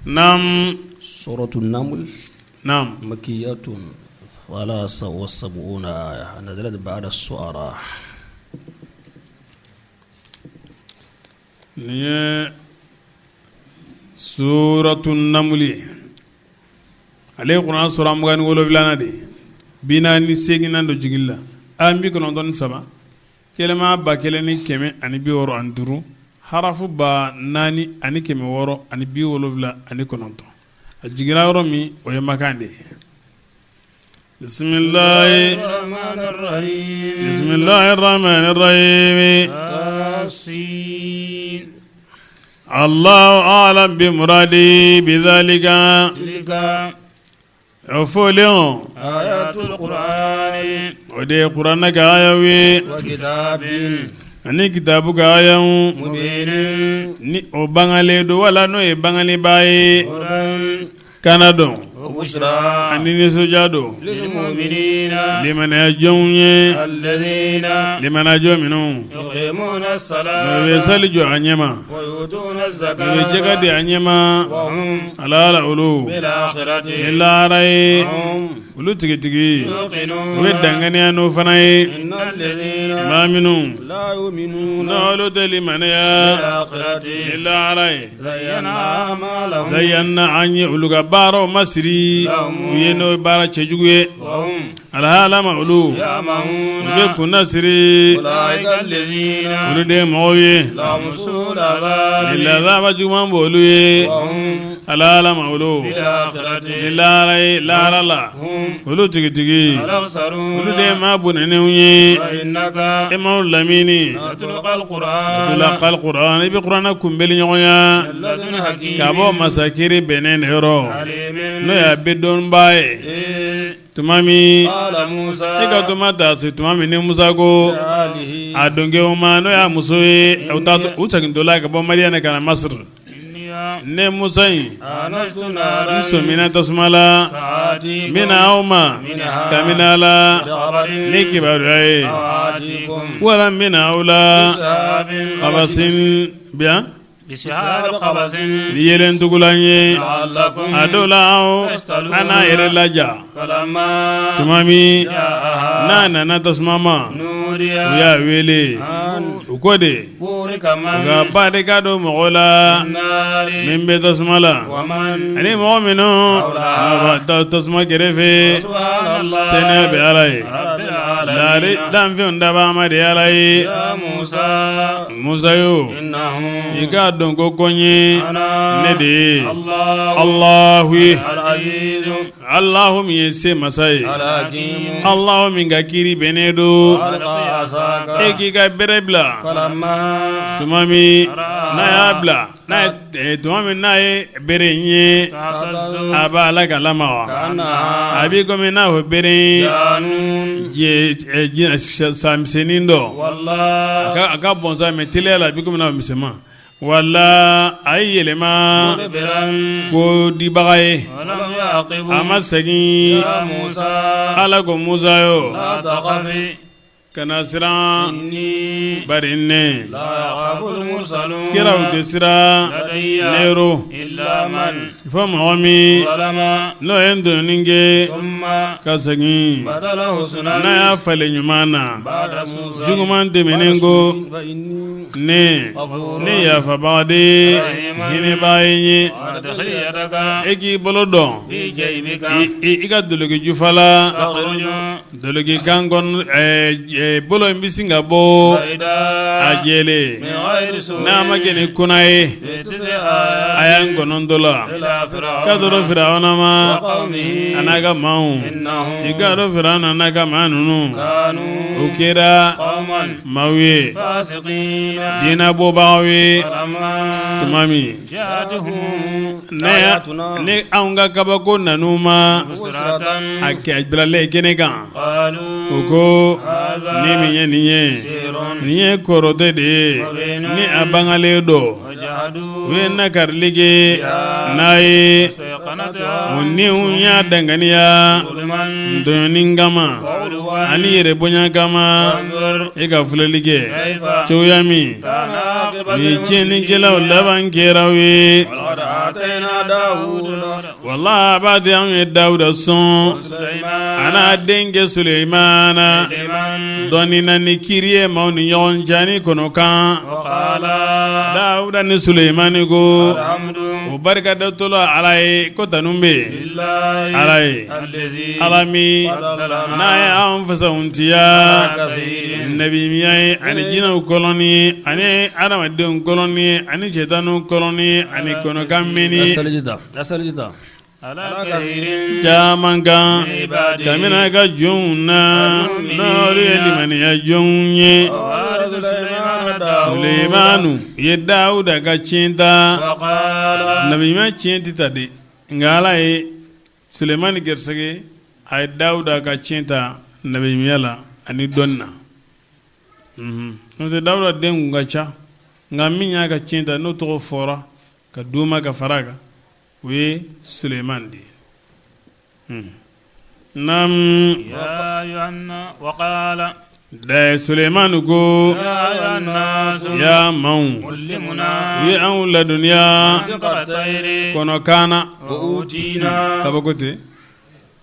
Naam. سورة النمل. Naam. مكية 73 آية نزلت بعد الشعراء. Nin ye suratu namuli ale ye kuranɛ sura 27nan de ye 48nan don jigili la aya 93 kɛlɛma 1165 harafu 4679 a jiginna yɔrɔ min o ye makan de ye. Bisimilahi bisimilahi rahmani rahimi Allahu a'lam bi muradi bi zalika o fɔlen o de ye kuranɛ ka ayaw ye ani kitabu ka ayaw ni o bangalen don wala n'o ye bangalibaa ye Kana don ani nisɔndiya don limaniya jɔnw ye limaniya jɔn minnu n'u bɛ sali jɔ a ɲɛma n'u bɛ jaka di a ɲɛma ala olu ni lahara ye olu tigitigi u bɛ danganiya n'o fana ye maa minnu n'olu tɛ limaniya ni lahara ye zayyana an ye olu ka baaraw masiri u ye n'o baara cɛjugu ye alhalama olu u bɛ kunnasiri olu de ye mɔgɔw ye ni lazaba juguman b'olu ye alhalama olu ni lahara ye lahara la olu tigitigi olu de ye maa bɔnɛnenw ye e m'aw lamini tulakal kuran i bɛ kuranɛ kunbɛli ɲɔgɔnya ka bɔ masa kiri bɛnnen de yɔrɔ n'o y'a bɛɛ dɔnbaa ye tuma min e ka tuma ta se tuma min ni musa ko a denkɛw ma n'o y'a muso ye u segintɔla ka bɔ madiyana ka na masiri Ne musa in n sɔmina tasuma la n bɛ na aw ma kabini a la ni kibaruya ye wala n bɛ na aw la kabasin bi ni yeelentugulan ye a dɔw la aw a n'a yɛrɛ laja tuma min n'a nana tasuma ma u y'a wele u ko de nka barika don mɔgɔ la min bɛ tasuma la ani mɔgɔ minnu tasuma kɛrɛfɛ saniya bɛ ala ye lari danfɛnw dabaa ma de ala ye musa yo i k'a dɔn ko ko n ye ne de ye alahu ye Alahu min ye se masa ye Alahu min ka kiri bɛnnen don e k'i ka bere bila tuma min n'a y'a bila tuma min n'a ye bere in ye a b'a la ka lamaga a b'i komi n'a fɔ bere sa misɛnnin dɔ a ka bon sa mais teliya la a b'i komi n'a misɛnman Wala a ye yɛlɛma ko dibaga ye a ma segin ala ko musa yo kana siran bari ne kiraw tɛ siran ne yɔrɔ fo mɔgɔ min n'o ye tɔɲɔni kɛ ka segin n'a y'a falen ɲuman na juguman tɛmɛnen kɔ ne ne yafabaga de hinɛbaa ye n ye e k'i bolo don i ka doloki jufa la doloki kan bolo in bɛ sin ka bɔ a jɛlen n'a ma kɛ ni kuna ye aya 9 la k'a dɔrɔn firawuna ma a n'a ka maaw i k'a dɔn firawuna n'a ka maa ninnu o kɛra maaw ye diinɛ bɔbagaw ye tuma min ni anw ka kabako nan'u ma a bilalen kɛnɛ kan u ko ni min ye nin ye nin ye kɔrɔtɛ de ye ni a bangalen don. U ye nakarili kɛ n'a ye, u niw y'a danganiya tɔɲɔni kama ani yɛrɛ bonya kama. E ka filɛli kɛ cogoya min ni tiɲɛnikɛlaw laban kɛra u ye. Wala a b'a di anw ye Dawuda sɔn a n'a denkɛ Suleimana dɔnni na ni kiri ye maaw ni ɲɔgɔn cɛ ani kɔnɔkan. Dawuda ni Suleimani ko o barika datɔla Ala ye ko tanu bɛ Ala ye, Ala min n'a ye anw fisamantiya nabiɲumanya ye ani jinɛw kɔlɔni ani adamadenw kɔlɔni ani sɛtanɛw kɔlɔni ani kɔnɔkan mɛnni. Caman kan kabini a ka jɔnw na n'olu ye limaniya jɔnw ye. Suleimanu ye Dawuda ka ciyɛn ta. Nabiɲuman ciyɛn tɛ ta dɛ, nka Ala ye Sulemani garisɛgɛ a ye Dawuda ka ciyɛn ta nabiɲumanya la ani dɔnni na. N'o tɛ Dawuda den kun ka ca, nka min y'a ka ciyɛn ta n'o tɔgɔ fɔra ka duuma ka fara a kan, o ye Suleiman de ye. Naam, Suleiman ko ya maaw, u ye anw ladɔnniya kɔnɔkan na. Kabako tɛ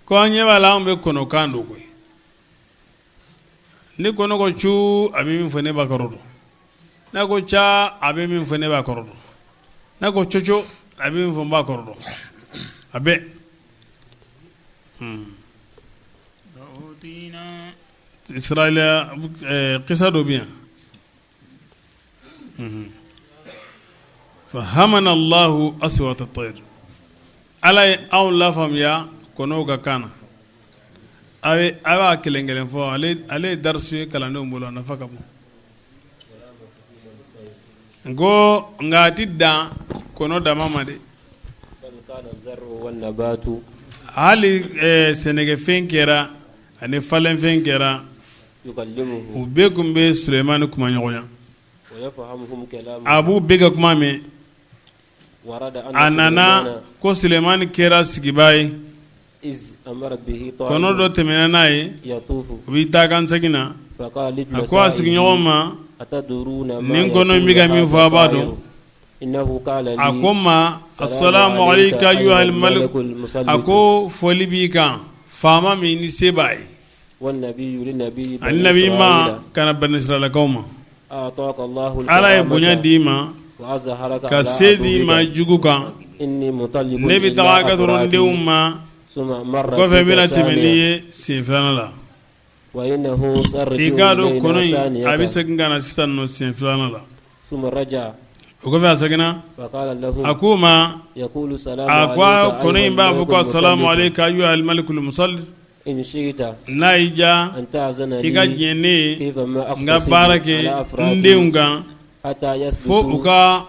ko an ɲɛ b'a la, anw bɛ kɔnɔkan dɔn koyi. Ni kɔnɔ ko cu, a bɛ min fɔ ne b'a kɔrɔ dɔn. N'a ko ca, a bɛ min fɔ ne b'a kɔrɔ dɔn. N'a ko coco, a bɛ min fɔ n b'a kɔrɔ dɔn. A bɛɛ Israël kisa dɔ bɛ yan. Fahamana Allahu aswata tayr, Ala ye anw lafaamuya kɔnɔw ka kan na. A b'a kelen kelen fɔ, ale ye darisu ye kalandenw bolo, a nafa ka bon. N ko nka a tɛ dan kɔnɔ dama ma dɛ, hali sɛnɛkɛfɛn kɛra ani falenfɛn kɛra, u bɛɛ tun bɛ Sulemani kuma ɲɔgɔnya, a b'u bɛɛ ka kuma mɛn. A nana ko Sulemani kɛra sigibaa ye, kɔnɔ dɔ tɛmɛna n'a ye, u bɛ taa kan segin na, a ko a sigiɲɔgɔn ma, nin kɔnɔ in bɛ ka min fɔ, a b'a dɔn? A ko n ma asalamu alayka ayyuhal malik, a ko foli b'i kan faama min ni se b'a ye, ani nabiɲuman ka na banisiralakaw ma. Ala ye bonya d'i ma ka se d'i ma jugu kan. Ne bɛ taga ka n denw ma, kɔfɛ n bɛna tɛmɛ n'i ye sen filanan la. I k'a dɔn kɔnɔ in a bɛ segin ka na sisan nɔ sen filanan la. O kɔfɛ a seginna, a ko ma, a ko kɔnɔ in b'a fɔ ko asalamu alayka ayyuhal malikul musallit, n'a y'i diya i ka diɲɛ ne ye n ka baara kɛ n denw kan fo u ka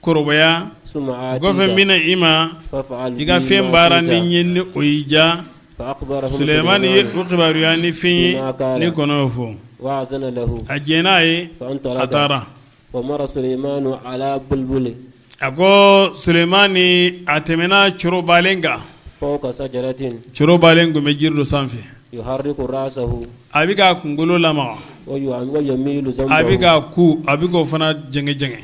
kɔrɔbaya, kɔfɛ n bɛ na i ma i ka fɛn baara ni n ye ni o y'i diya. Sulemani ye u kibaruya ni fɛn ye ni kɔnɔ y'o fɔ, a jɛn'a ye, a taara. A ko Sulemani a tɛmɛna corobalen kan, corobalen tun bɛ jiri dɔ sanfɛ, a bɛ k'a kunkolo lamaga, a bɛ k'a ku, a bɛ k'o fana jɛngɛjɛngɛ.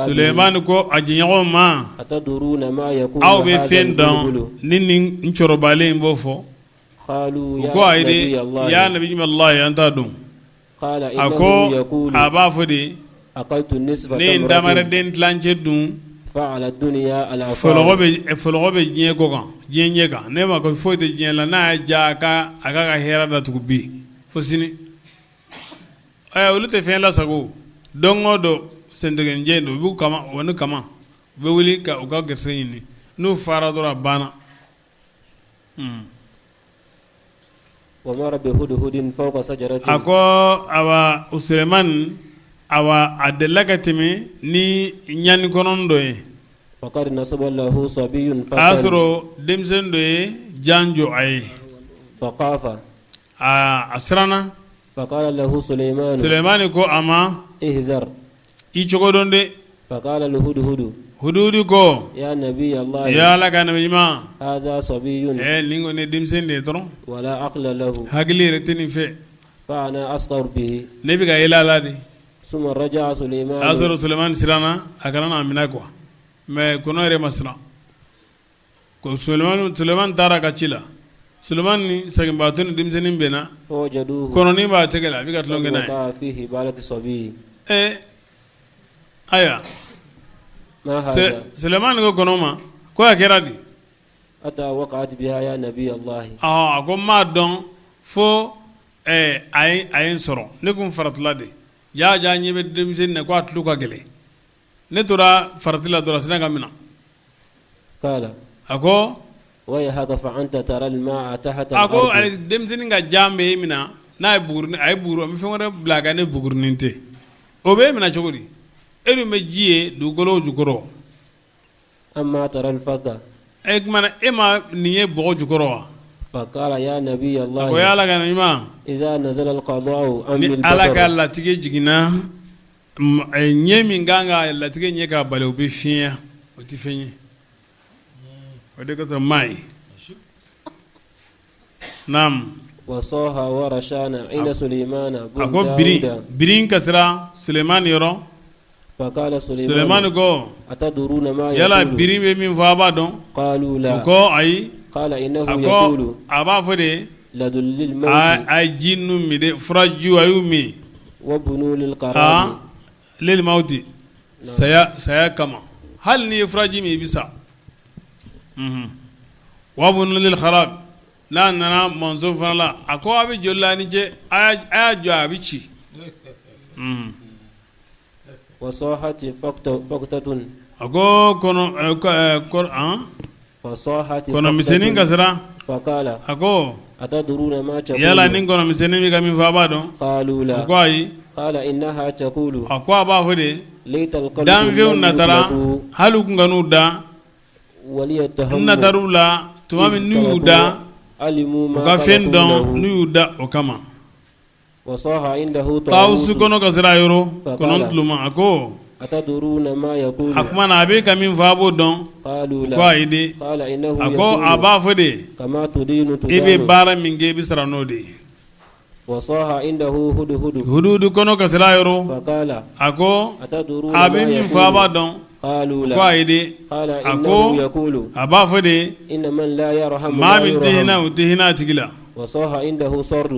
Sulemani ko a jɛɲɔgɔnw ma, aw bɛ fɛn dɔn ni nin corobalen in b'o fɔ? U ko ayi dɛ, ya nabiyulahi, an t'a dɔn. A ko a b'a fɔ de, ne ye tamariden tilancɛ dun, fɔlɔkɔ bɛ diɲɛ kɔ kan, diɲɛ ɲɛ kan, ne ma ko foyi tɛ diɲɛ la, n'a y'a diya a k'a ka hɛrɛ datugu bi fo sini. Olu tɛ fɛn lasago, don o don sentigɛjɛ don, u b'u kama o ni kama, u bɛ wuli ka u ka garisɛgɛ ɲini, n'u fara dɔrɔn a banna. A ko awa Sulemani, awa a delila ka tɛmɛ ni ɲani kɔnɔ dɔ ye, a y'a sɔrɔ denmisɛn dɔ ye jan jɔ a ye, a siranna. Sulemani ko a ma, i cogo dɔn dɛ. فقال الهدهد Huduhudu ko يا نبي الله ya Ala ka nabi ɲuman هذا صبي nin kɔni ye denmisɛn de ye dɔrɔn ولا عقل له hakili yɛrɛ tɛ nin fɛ فأنا أسخر به ne bɛ ka yɛlɛ a la de ثم رجع a y'a سليمان sɔrɔ Sulemani siranna a kana n'a minɛ quoi mais kɔnɔ yɛrɛ ma siran ko Sulemani taara ka ci la Sulemani ni saginbaatɔ ni denmisɛnnin bɛnna فوجدوه kɔnɔnin b'a tɛgɛ la a bɛ ka tulon kɛ n'a ye وقع في هبالة الصبي ayiwa ما هذا Sulemani ko kɔnɔ ma ko a kɛra di أتى وقعت بها يا نبي الله a ko n m'a dɔn fo a ye n sɔrɔ ne kun faratila de jaa jaa ɲɛ bɛ denmisɛnnin na ko a tulo ka gɛlɛn ne tora farati la dɔrɔn a sinna ka minɛ قال a ko ويحك فأنت ترى الماء تحت a ko الأرض denmisɛnnin ka jan bɛ e minɛ n'a ye buguri a ye buguri an bɛ fɛn wɛrɛ bila a kan ni bugurinin tɛ o bɛ e minɛ cogo di e dun bɛ ji ye dugukolo jukɔrɔ أما ترى الفك e tuma na e ma nin ye bɔgɔ jukɔrɔ wa فقال يا نبي a ko الله ya Ala ka nabi ɲuman إذا نزل القضاء أم ni Ala ka البصر latigɛ jiginna ɲɛ min kan ka latigɛ ɲɛ k'a bali o bɛ fiɲɛ o tɛ fɛn ye o de kosɔn maa ye naam وصاح ورشان عند سليمان a بن ko biri داود biri kasira Sulemani yɔrɔ فقال سليمان Sulemani ko أتدرون ما yala يقول biri bɛ min fɔ a b'a dɔn قالوا o لا ko ayi قال إنه a ko يقول a b'a fɔ de لدل للموت a ye ji ninnu min de furajiw a y'u min وبنوا للقرار lil mawti saya saya kama hali n'i ye furaji min i bɛ sa wabunu lil kharab n'a nana mɔnzɔn fana la a ko a bɛ joli la ni cɛ a y'a jɔ a bɛ ci وصاحت فقطة a ko kɔnɔ وصاحت kɔnɔmisɛnnin فقطة kasira فقال a ko أتدرون ما yala تقول nin kɔnɔmisɛnnin bɛ ka min fɔ a b'a dɔn قالوا o لا ko ayi قال إنها تقول a ko a b'a fɔ de ليت القلب danfɛnw لم natara يخلقوا hali u kun kan'u da ولي n التهم natar'u la tuma min إذ n'u y'u تركوا da علموا u ما ka fɛn خلقوا dɔn له n'u y'u da o kama وصاح عنده tawusu طاووس kɔnɔ kasira yɔrɔ kɔnɔ فقال tuloma a ko أتدرون ما يقول a kuma na a bɛ ka min fɔ a b'o dɔn قالوا ko لا ayi de قال إنه a ko a يقول b'a fɔ de كما تدين i bɛ تدان baara min kɛ i bɛ sara n'o de ye وصاح عنده هدهد hududu kɔnɔ kasira yɔrɔ فقال a ko أتدرون a ما bɛ min fɔ a b'a يقول dɔn قالوا ko لا ayi de قال a إنه ko يقول a b'a fɔ de إن من لا يرحم maa لا min tɛ hinɛ يرحم o tɛ hinɛ a tigi la وصاح عنده صر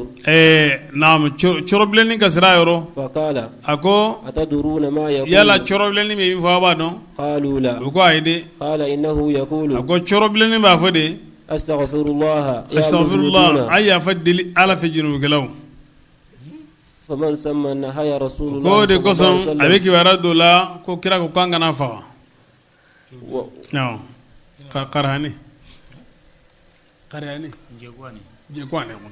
naamu cɔrɔbilennin kasira yɔrɔ فقال a ko أتدرون ما yala يقول cɔrɔbilennin bɛ min fɔ a b'a dɔn قالوا لا o ko ayi de قال إنه a يقول ko cɔrɔbilennin b'a fɔ de أستغفر الله يا astaghfirullah مذنبون a ye yafa deli ala fɛ junubukɛlaw فمن ثم نهى رسول ko o الله de صلى الله عليه kosɔn a bɛ وسلم kibaruya dɔ la ko kira ko k'an kana faga و- awɔ karahani karahani jɛkwane kɔnɔ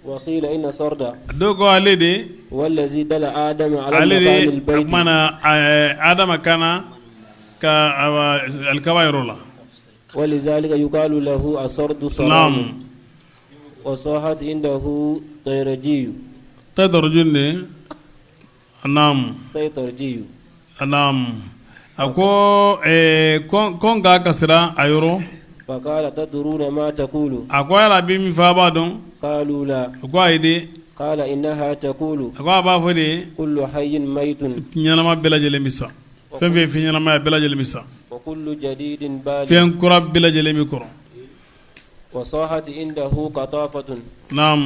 وقيل إن صرد dɔw ko ale de والذي دل آدم على ale مكان de a البيت kuma na adama kana ka awa, alikaba yɔrɔ la ولذلك يقال له الصرد صرام naam وصاحت عنده طيرجي tɛ de naam طيطرجي naam a ko kɔn k'a kasira a yɔrɔ فقال تدرون ما تقول a ko yala a bɛ min fɔ a b'a dɔn قالوا لا a ko ayi de قال إنها تقول a ko a b'a fɔ de كل حي ميت ɲɛnama bɛɛ lajɛlen bɛ sa fɛn fɛn ye fɛn ɲɛnama ye a bɛɛ lajɛlen bɛ sa وكل جديد بال fɛn kura bɛɛ lajɛlen bɛ kɔrɔ وصاحت عنده قطافة naam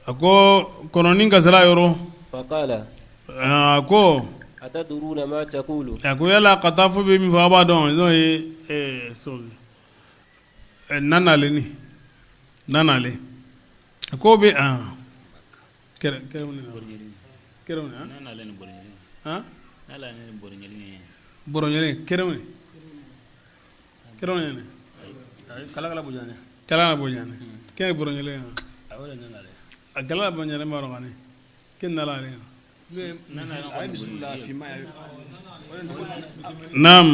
a ko kɔnɔnin kasira yɔrɔ فقال a ko أتدرون ما تقول a ko yala katafo bɛ min fɔ a b'a dɔn n'o ye nanale ni nanale a ko bɛ kɛrɛ kɛrɛ kɛrɛ bɔrɔɲɛlen kɛrɛ kɛrɛ kala kala bojane kala na bojane kɛ bɔrɔɲɛlen a wala nana le a kala bojane b'a dɔn kani kɛ nalale ay bismillah fi ma naam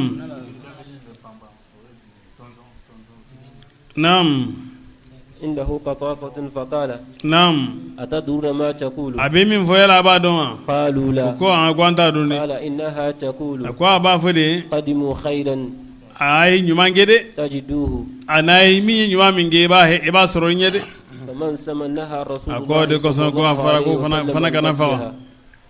naam عنده قطافة فقال naamu أتدرون ما تقول a bɛ min fɔ yala a b'a dɔn wa قالوا لا ko an ko an t'a dɔn dɛ قال إنها تقول a ko a b'a fɔ de قدموا خيرا a ye ɲuman kɛ dɛ تجدوه a n'a ye min ye ɲuman min kɛ i b'a sɔrɔ i ɲɛ dɛ فمن سمنها رسول A ko o de الله kosɔn صلى ko a الله fɔra عليه ko وسلم fana من kana faga. قتلها.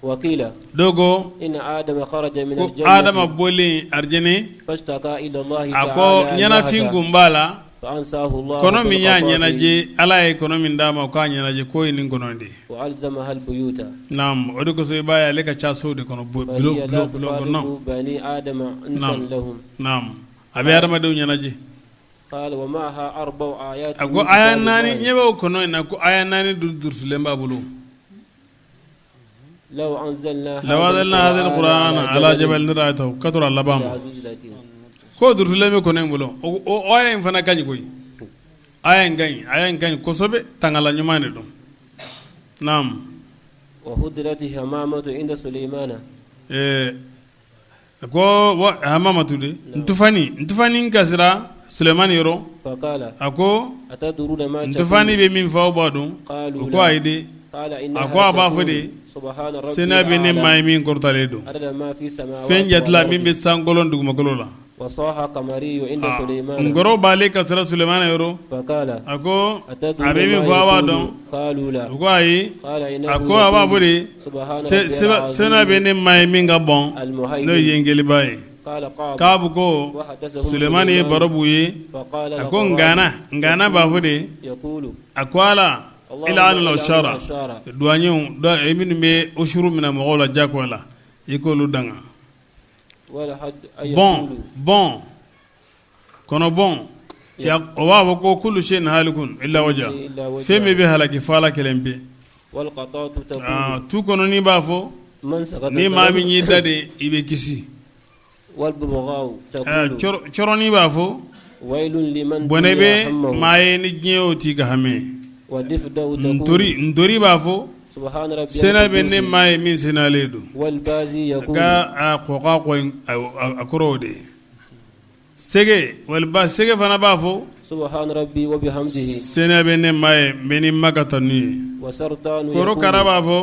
وقيل dɔw ko إن آدم خرج من ko adama الجنة bɔlen arijɛnɛ فاشتكى إلى الله a ko تعالى ɲɛnafin اللهث kun b'a la فأنساه الله kɔnɔ min y'a بالقطافي ɲɛnajɛ ala ye kɔnɔ min d'a ma k'a ɲɛnajɛ k'o ye nin kɔnɔ de ye وألزمها البيوت naam o de kosɔn i b'a ye ale ka ca sow de kɔnɔ فهي bulon لا bulon bulon kɔnɔ تفارق بني آدم أنسا نعم. لهم naam a bɛ hadamadenw ɲɛnajɛ قال ومعها أربع آيات a ko من aya كتاب naani الله ɲɛ b'o kɔnɔ in na ko aya naani dun durusilen b'a bolo لو أنزلنا law anzalna hadha alqur'ana ala jabalin lara'aytahu ka tora a laban ma لعزيز الحكيم ko durusilen bɛ kɔnɔ in bolo o aya in fana ka ɲi koyi aya in ka ɲi aya in ka ɲi kosɛbɛ tangala ɲuman de don naam وهدرت همامة عند سليمان ko wa hamamatu de ntufani kasira sulemani yɔrɔ فقال a ko أتدرون ما ntufani تقول bɛ min fɔ aw b'a dɔn قالوا o ko لا ayi de قال a إنها ko a b'a fɔ تقول de سبحان ربي sena bɛ ne maa الأعلى ye min kɔrɔtalen don عدد ما في fɛn السماوات jatila min bɛ والأرض sankolon dugumakolo la وصاح قمري عند سليمان nkɔrɔ b'ale kasira sulemani yɔrɔ فقال a ko a أتدرون bɛ min ما fɔ aw b'a يقول dɔn قالوا لا o ko ayi قال a إنه ko a b'a fɔ يقول de سبحان ربي sena bɛ العظيم ne maa ye min ka bɔn n'o ye المهيمن yenkeliba ye قال قاب k'abu ko وحدثهم sulemani ye سليمان baro b'u ye فقال a ko الغراب ngana b'a fɔ de يقول a ko ala اللهم ila ala إلعن sara الأشارة duwanyew minnu bɛ osuru minɛ mɔgɔw la jagoya la i k'olu danga والحد أن bɔn يقول bɔn kɔnɔ bɔn o b'a fɔ ko kullu shay'in halikun illa wajha شيء إلا fɛn min وجهه bɛ halaki fo ala kelen pe والقطاط تقول tu kɔnɔ n'i b'a fɔ من سقط ni maa سلم min y'i da de i bɛ kisi والببغاء تقول cɔrɔnin b'a fɔ ويل لمن bɔnɛ دنيا bɛ همه maa ye ni diɲɛ y'o t'i ka hami ye والضفدع تقول ntori b'a fɔ سبحان ربي sena bɛ ne القدوس maa ye min senalen don والبازي يقول ka a kɔka kɔ in a kɔrɔ o de ye sege waliba sege fana b'a fɔ سبحان ربي وبحمده sena bɛ ne maa ye n bɛ ni ma ka tanu ye وسرطان korokara يقول b'a fɔ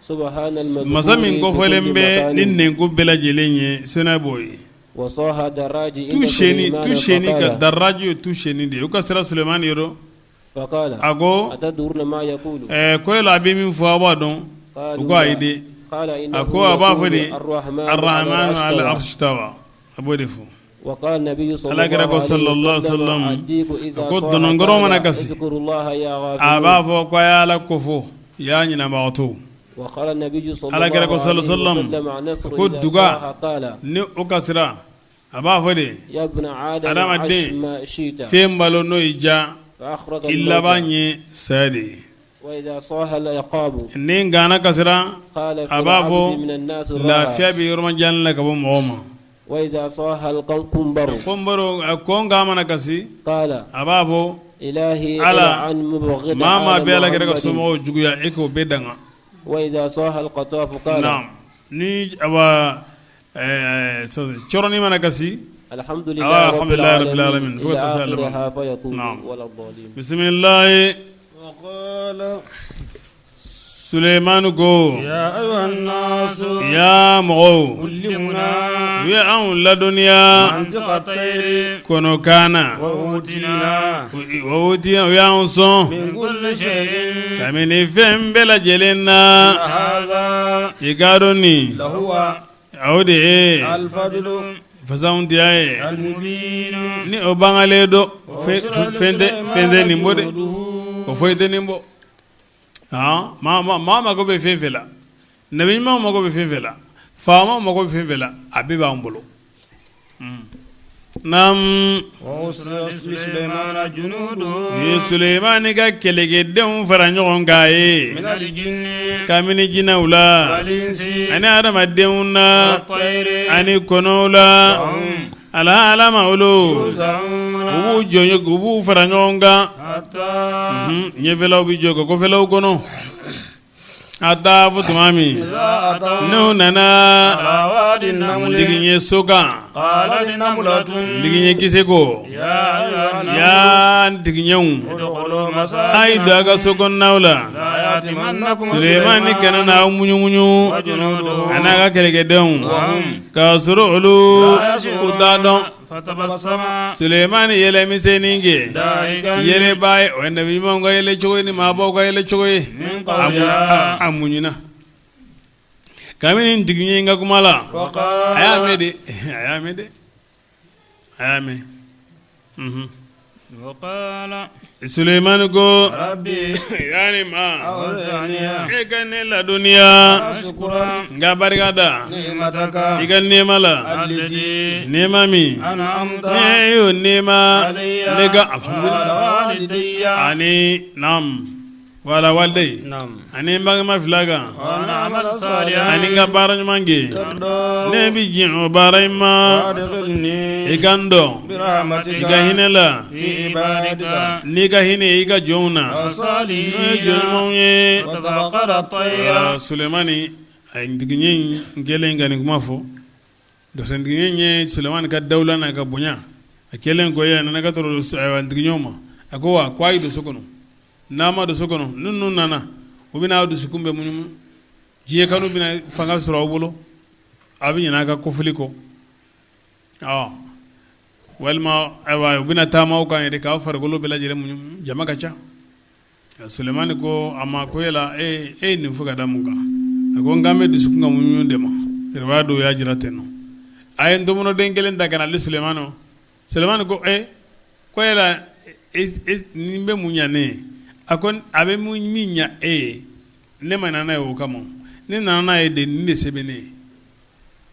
سبحان masa المذكور min بكل kofɔlen bɛ ni مكان nɛnko bɛɛ lajɛlen ye sena b'o ye وصاح دراجي tu عند seni سليمان tu seni ka فقال daraji ye tu seni de ye u ka sira sulemani yɔrɔ فقال a ko أتدرون ما يقول ko yala a bɛ min fɔ aw b'a dɔn u قالوا ko ayi لا de قال a إنه ko a b'a fɔ يقول de الرحمن على arrahmanu العرش ala استوى arshi stawa a b'o de fɔ وقال النبي صلى Ala kira الله ko عليه sallallahu alaihi وسلم wasallam الديك a إذا ko صاح dɔnɔnkɔrɔ mana قال kasi اذكروا الله يا a b'a غافلون fɔ ko a y'ala kofɔ y'a ɲinɛbagatɔw وقال النبي صلى Ala kira ko الله sallallahu عليه alaihi wasallam وسلم عن نصر ko إذا duga صاح قال ni o kasira a b'a fɔ de يا ابن آدم adamaden عش ما شئت fɛn balo n'o y'i diya فأخرج i laban الموت ye saya de ye وإذا صاح العقاب ni ngana kasira قال في a b'a العبد fɔ من الناس الراحة lafiya bɛ yɔrɔmajan la ka bɔ mɔgɔ ma وإذا صاح القنبر ko n baro a ko n mana kasi قال a b'a fɔ إلهي ala إلعن مبغض maa maa آل bɛ ala kira ka محمد somɔgɔw juguya e k'o bɛɛ danga وإذا صاح القطاف قال naam ni awa cɔrɔnin mana kasi الحمد لله awa رب alhamdulilayi rabbil العالمين alamin fo ka إلى taa se a laban آخرها فيقول naam ولا الضالين bisimilayi وقال sulemanu ko يا أيها الناس ya mɔgɔw علمنا u ye anw ladɔnniya منطق الطير kɔnɔkan na وأوتينا o u y'anw sɔn من كل شيء kabini fɛn bɛɛ lajɛlen na هذا i k'a dɔn nin لهو o de ye الفضل fasantiya ye المبين ni o bangalen don fɛn tɛ nin bɔ dɛ o foyi tɛ nin bɔ maa maa mako bɛ fɛn fɛn la nabi ɲumanw mako bɛ fɛn fɛn la faamaw mako bɛ fɛn fɛn la a bɛɛ b'an bolo naam وأرسل لسليمان جنوده u ye sulemani ka kɛlɛkɛdenw fara ɲɔgɔn kan ye من الجن kabini jinɛw la والإنس ani adamadenw na والطير ani kɔnɔw la هم ala ala ma olu u يوزعون b'u jɔ u b'u fara ɲɔgɔn kan حتى ɲɛfɛlaw bɛ jɔ ka kɔfɛlaw kɔnɔ Hatta fo tuma min n'u nana ntigiɲɛ so kan ntigiɲɛ kisɛ ko ya ntigiɲɛw a ye don a ka so kɔnɔnaw la Sulemani kana na aw muɲumuɲu a n'a ka kɛlɛkɛdenw k'a sɔrɔ olu u t'a dɔn Sulemani yɛlɛ misɛnnin kɛ yɛlɛba ye o ye nabi ɲumanw ka yɛlɛ cogo ye ni maabaw ka yɛlɛ cogo ye a muɲuna kabini ntigiɲɛ in ka kuma la a y'a mɛn de a y'a mɛn dɛ a y'a mɛn Sulemani ko ya ne ma e ka ne ladɔnniya n ka barika da i ka nɛɛma la nɛɛma min ne y'o nɛɛma ne kan ani naam Wala walidayi ani n bangema fila kan ani n ka baara ɲuman kɛ ne bɛ jɛn o baara in ma i ka n don i ka hinɛ la n'i ka hinɛ i ka jɔnw na n'o ye jɔn ɲumanw ye Sulemani a ye ntigiɲɛ in kɛlen ka nin kuma fɔ ntigiɲɛ ye Sulemani ka dawula n'a ka bonya a kɛlen kɔ a nana ka ntigiɲɛw ma a ko wa ko a ye don so kɔnɔ n'a ma don so kɔnɔ ninnu nana u bɛna aw dusukun bɛɛ munumunu diɲɛ kanu bɛna fanga sɔrɔ aw bolo a bɛ ɲinɛ a ka kofili kɔ walima ayiwa u bɛna taama aw kan yɛrɛ k'aw farikolo bɛɛ lajɛlen munumunu jama ka ca Sulemani ko a ma ko yala e ye nin fɔ ka da mun kan a ko n kan bɛ dusukun ka munumunu de ma riwaya dɔw y'a jira ten nɔ a ye ntonkɔnɔden kelen ta ka na di Sulemani ma Sulemani ko e ko yala nin bɛ mun ɲɛ ne ye a ko a bɛ min ɲɛ e ye ne ma nana ye o kama ne nana n'a ye de nin de se bɛ ne ye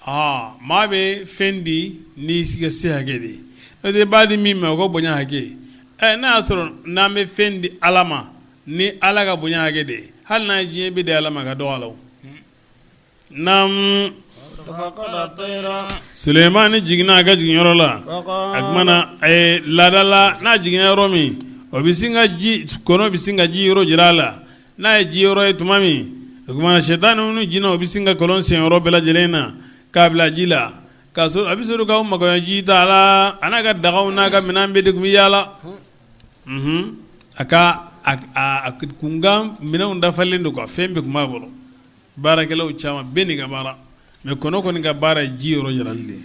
aa maa bɛ fɛn di n'i ka se hakɛ de ye n'o tɛ i b'a di min ma o ka bonya hakɛ ɛ n'a y'a sɔrɔ n'an bɛ fɛn di ala ma ni ala ka bonya hakɛ de ye hali n'a ye diɲɛ bɛɛ di ala ma ka dɔgɔ a la Naamu Sulemani jiginna a ka jiginyɔrɔ la a tuma na laada la n'a jiginna yɔrɔ min o bɛ sin ka ji kɔnɔ bɛ sin ka ji yɔrɔ jira a la n'a ye ji yɔrɔ ye tuma min o tuma na sɛtanɛw ni jinɛw bɛ sin ka kɔlɔn sen yɔrɔ bɛɛ lajɛlen na k'a bila ji la k'a sɔrɔ a bɛ sɔrɔ ka makoɲɛ ji ta a la a n'a ka dagaw n'a ka minɛn bɛɛ de tun bɛ yaala a ka a kunkan minɛnw dafalen don quoi fɛn bɛɛ tun b'a bolo Baarakɛlaw caman bɛɛ n'i ka baara mais kɔnɔ kɔni ka baara ye ji yɔrɔ jirali de ye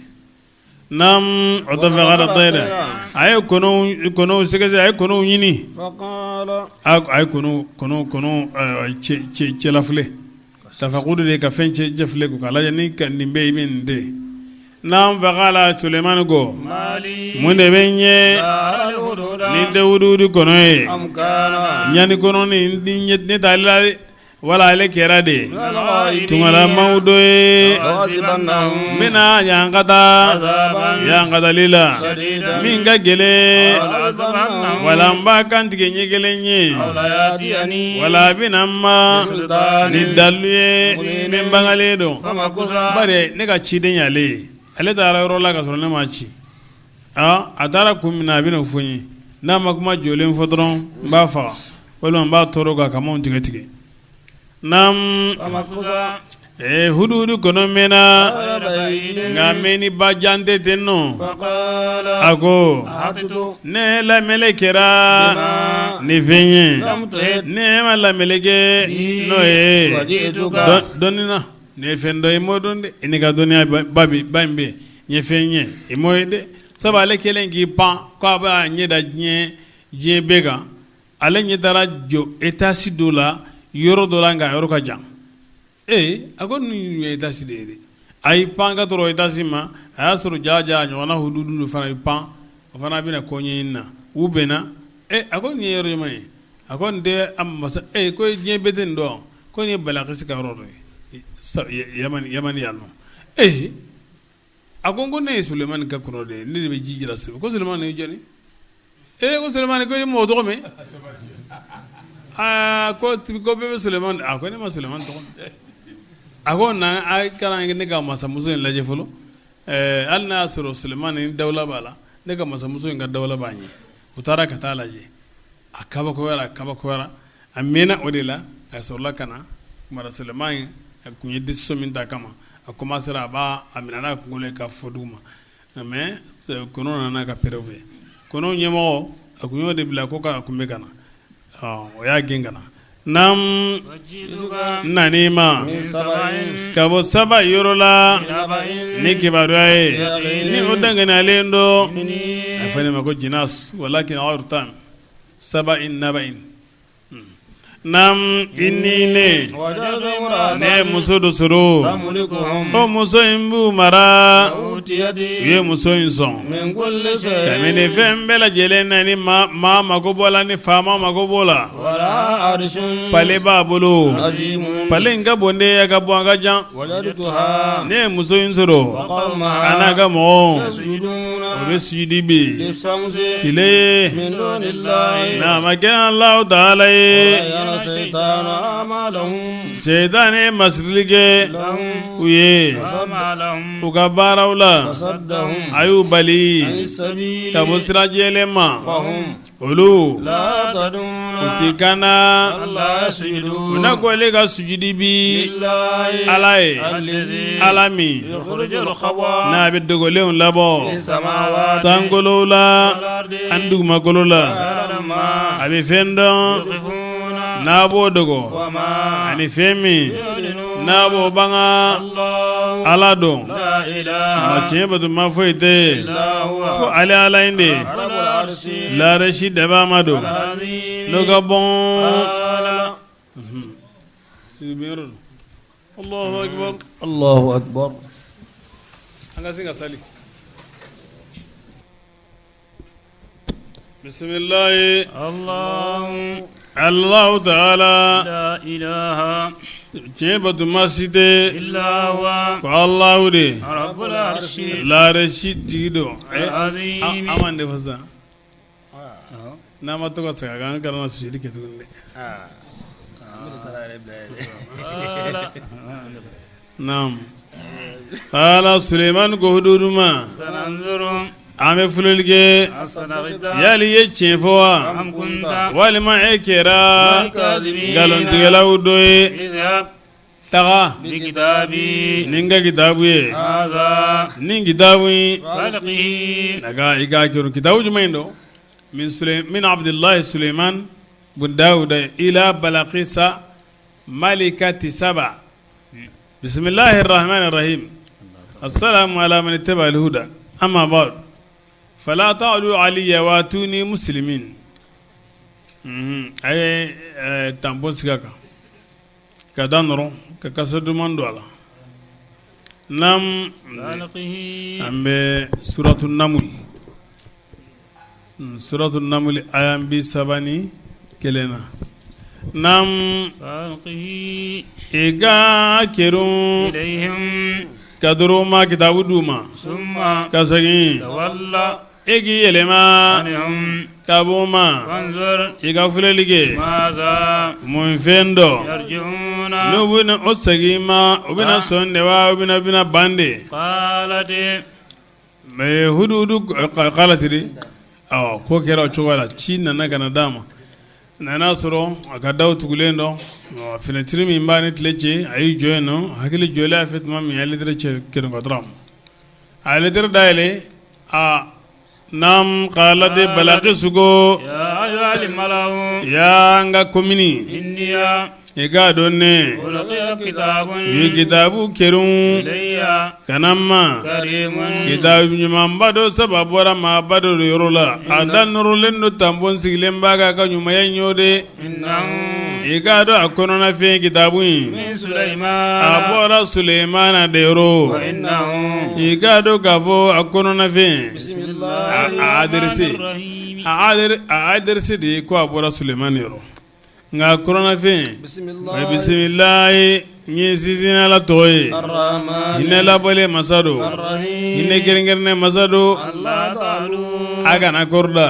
naam watafakada tayira a ye kɔnɔw sɛgɛsɛgɛ a ye kɔnɔw ɲini a ye kɔnɔw cɛlafilɛ tafakudu de ka fɛn cɛfilɛ ko k'a lajɛ ni nin bɛ yen nin tɛ naam fakala Sulemani ko mun de bɛ n ɲɛ ni tɛ wuduwudu kɔnɔ ye ɲani kɔnɔ ni ne t'ale la Wala ale kɛra de tungalamaw dɔ ye n bɛna ɲangata ɲangatali la min ka gɛlɛn wala n b'a kantigɛ ɲɛ kelen ye wala a bɛ na n ma ni dalu ye min bangalen don bari ne ka ciden y'ale ye ale taara yɔrɔ la ka sɔrɔ ne m'a ci a taara kun min na a bɛna fɔ n ye n'a ma kuma jɔlen fɔ dɔrɔn n b'a faga walima n b'a tɔɔrɔ k'a kamanw tigɛ tigɛ naam huduhudu kɔnɔ mɛnna nka mɛnni ba jan tɛ ten nɔ a ko ne lamelekera ni fɛn ye ne ma lameleke n'o ye dɔnni na ne ye fɛn dɔ ye m'o dɔn dɛ i ni ka dɔnniya ba ba in bɛ n ye fɛn ye i m'o ye dɛ sabu ale kɛlen k'i pan k'a b'a ɲɛ da diɲɛ diɲɛ bɛɛ kan ale ɲɛ taara jɔ étage dɔ la yɔrɔ dɔ la nka yɔrɔ ka jan ee a ko nin ye étage de ye dɛ a y'i pan ka tɔrɔ étage ma a y'a sɔrɔ jaa jaa ɲɔgɔnna huduhudu fana y'i pan o fana bɛna ko ɲɛɲini na u bɛnna ee a ko nin ye yɔrɔ jumɛn ye a ko nin tɛ a masa ee ko diɲɛ bɛɛ tɛ nin dɔn ko nin ye Balakisi ka yɔrɔ dɔ ye Yamani yan nɔ ee a ko ko ne ye Sulemani ka kɔnɔ de ye ne de bɛ ji jira ko Sulemani ye jɔn ee ko Sulemani ko i m'o tɔgɔ mɛn aa ko ko bɛɛ bɛ Sulemani a ko ne ma Sulemani tɔgɔ mɛn a ko na a kana ne ka masamuso in lajɛ fɔlɔ ɛɛ hali n'a y'a sɔrɔ Sulemani dawula b'a la ne ka masamuso in ka dawula b'a ɲɛ u taara ka taa lajɛ a kabakoyara a kabakoyara a mɛnna o de la a sɔrɔla ka na Mara Suleiman a tun ye décision min ta kama a commencera a b'a a minɛ n'a kunkolo ye ka fɔ dugu ma mais kɔnɔw nana ka preuve ye kɔnɔw ɲɛmɔgɔ a tun y'o de bila ko k'a kun bɛ ka na o y'a gɛn ka na naam n nan'i ma ka bɔ saba yɔrɔ la ni kibaruya ye ni o danganiyalen don a fɔ ne ma ko jinas walakin tan saba in naba in Naam inni ne ne muso dɔ sɔrɔ ko muso in b'u mara u ye muso in sɔn kabini fɛn bɛɛ lajɛlen na ni maa mako b'o la ni faama mako b'o la pale b'a bolo pale in ka bon de ka bon a ka jan ne ye muso in sɔrɔ a n'a ka mɔgɔw u bɛ sujudi bi tile n'a ma kɛ Alahu taala ye sɛtanɛ ye masirili kɛ u ye u ka baaraw la a y'u bali ka bɔ sira jɛlen ma olu u tɛ kana u na ko ale ka sujudi bi ala ye ala min n'a bɛ dogolenw labɔ sankolow la ani dugumakolo la a bɛ fɛn dɔn n'a b'o dogo ani fɛn min n'a b'o banga ala don ma tiɲɛ batoma foyi tɛ yen fo ale ala in de larasi dabaa ma don n'o ka bon Allahu akbar an ka se ka sali bisimilahi Allahu taala tiɲɛ batoma si tɛ ko Allahu de larasi tigi don an man de fɔ sa n'an ma to ka segin a kan an kana sujudi kɛ tuguni dɛ naam qala Suleiman ko hududu ma an bɛ filɛli kɛ yali i ye tiɲɛ fɔ wa walima e kɛra nkalontigɛlaw dɔ ye taga ni n ka kitabu ye nin kitabu in i k'a kɛ kitabu jumɛn in don min Abudulayi Suleiman bun Dawuda ila Balakisa malikati saba bisimilahi rahmani rahim assalamu ala man ittaba al-huda amma ba'd fala ta'lu alayya wa atuni muslimin a ye tanpon sigi a kan ka da nɔrɔ ka kasa duman don a la naam an bɛ suratu namuli suratu namuli aya 31 na naam i k'a kerun ka dɔrɔn ma kitabu d'u ma ka segin e k'i yɛlɛma ka bɔ u ma i ka filɛli kɛ mun fɛn dɔ n'u bɛna o segin ma u bɛna sɔn de wa u bɛna ban de mais huduhudu qalati ko kɛra o cogo la ci nana ka na d'a ma nana sɔrɔ a ka daw tugulen don finɛtiri min b'a ni tile cɛ a y'i jɔ yen nɔ hakili jɔlen a fɛ tuma min a ye lɛtɛrɛ cɛ kelen ka dɔrɔn a ye lɛtɛrɛ dayɛlɛ a naam qalati Balakisu ko ya n ka komini i k'a dɔn ne u ye kitabu kerun ka na n ma kitabu ɲumanba dɔ saba bɔra maaba dɔ de yɔrɔ la a da nɔrɔlen don tanpon sigilen b'a kan a ka ɲumanya in y'o de i k'a dɔn a kɔnɔnafɛn kitabu in a bɔra Sulemana de yɔrɔ i k'a dɔn k'a fɔ a kɔnɔnafɛn a adresse a adresse de ye ko a bɔra Sulemana yɔrɔ nka a kɔnɔnafɛn bisimilayi n ye sinsin Ala tɔgɔ ye hinɛ labɔlen masa don hinɛ kɛrɛnkɛrɛnnen masa don a kana kɔrɔda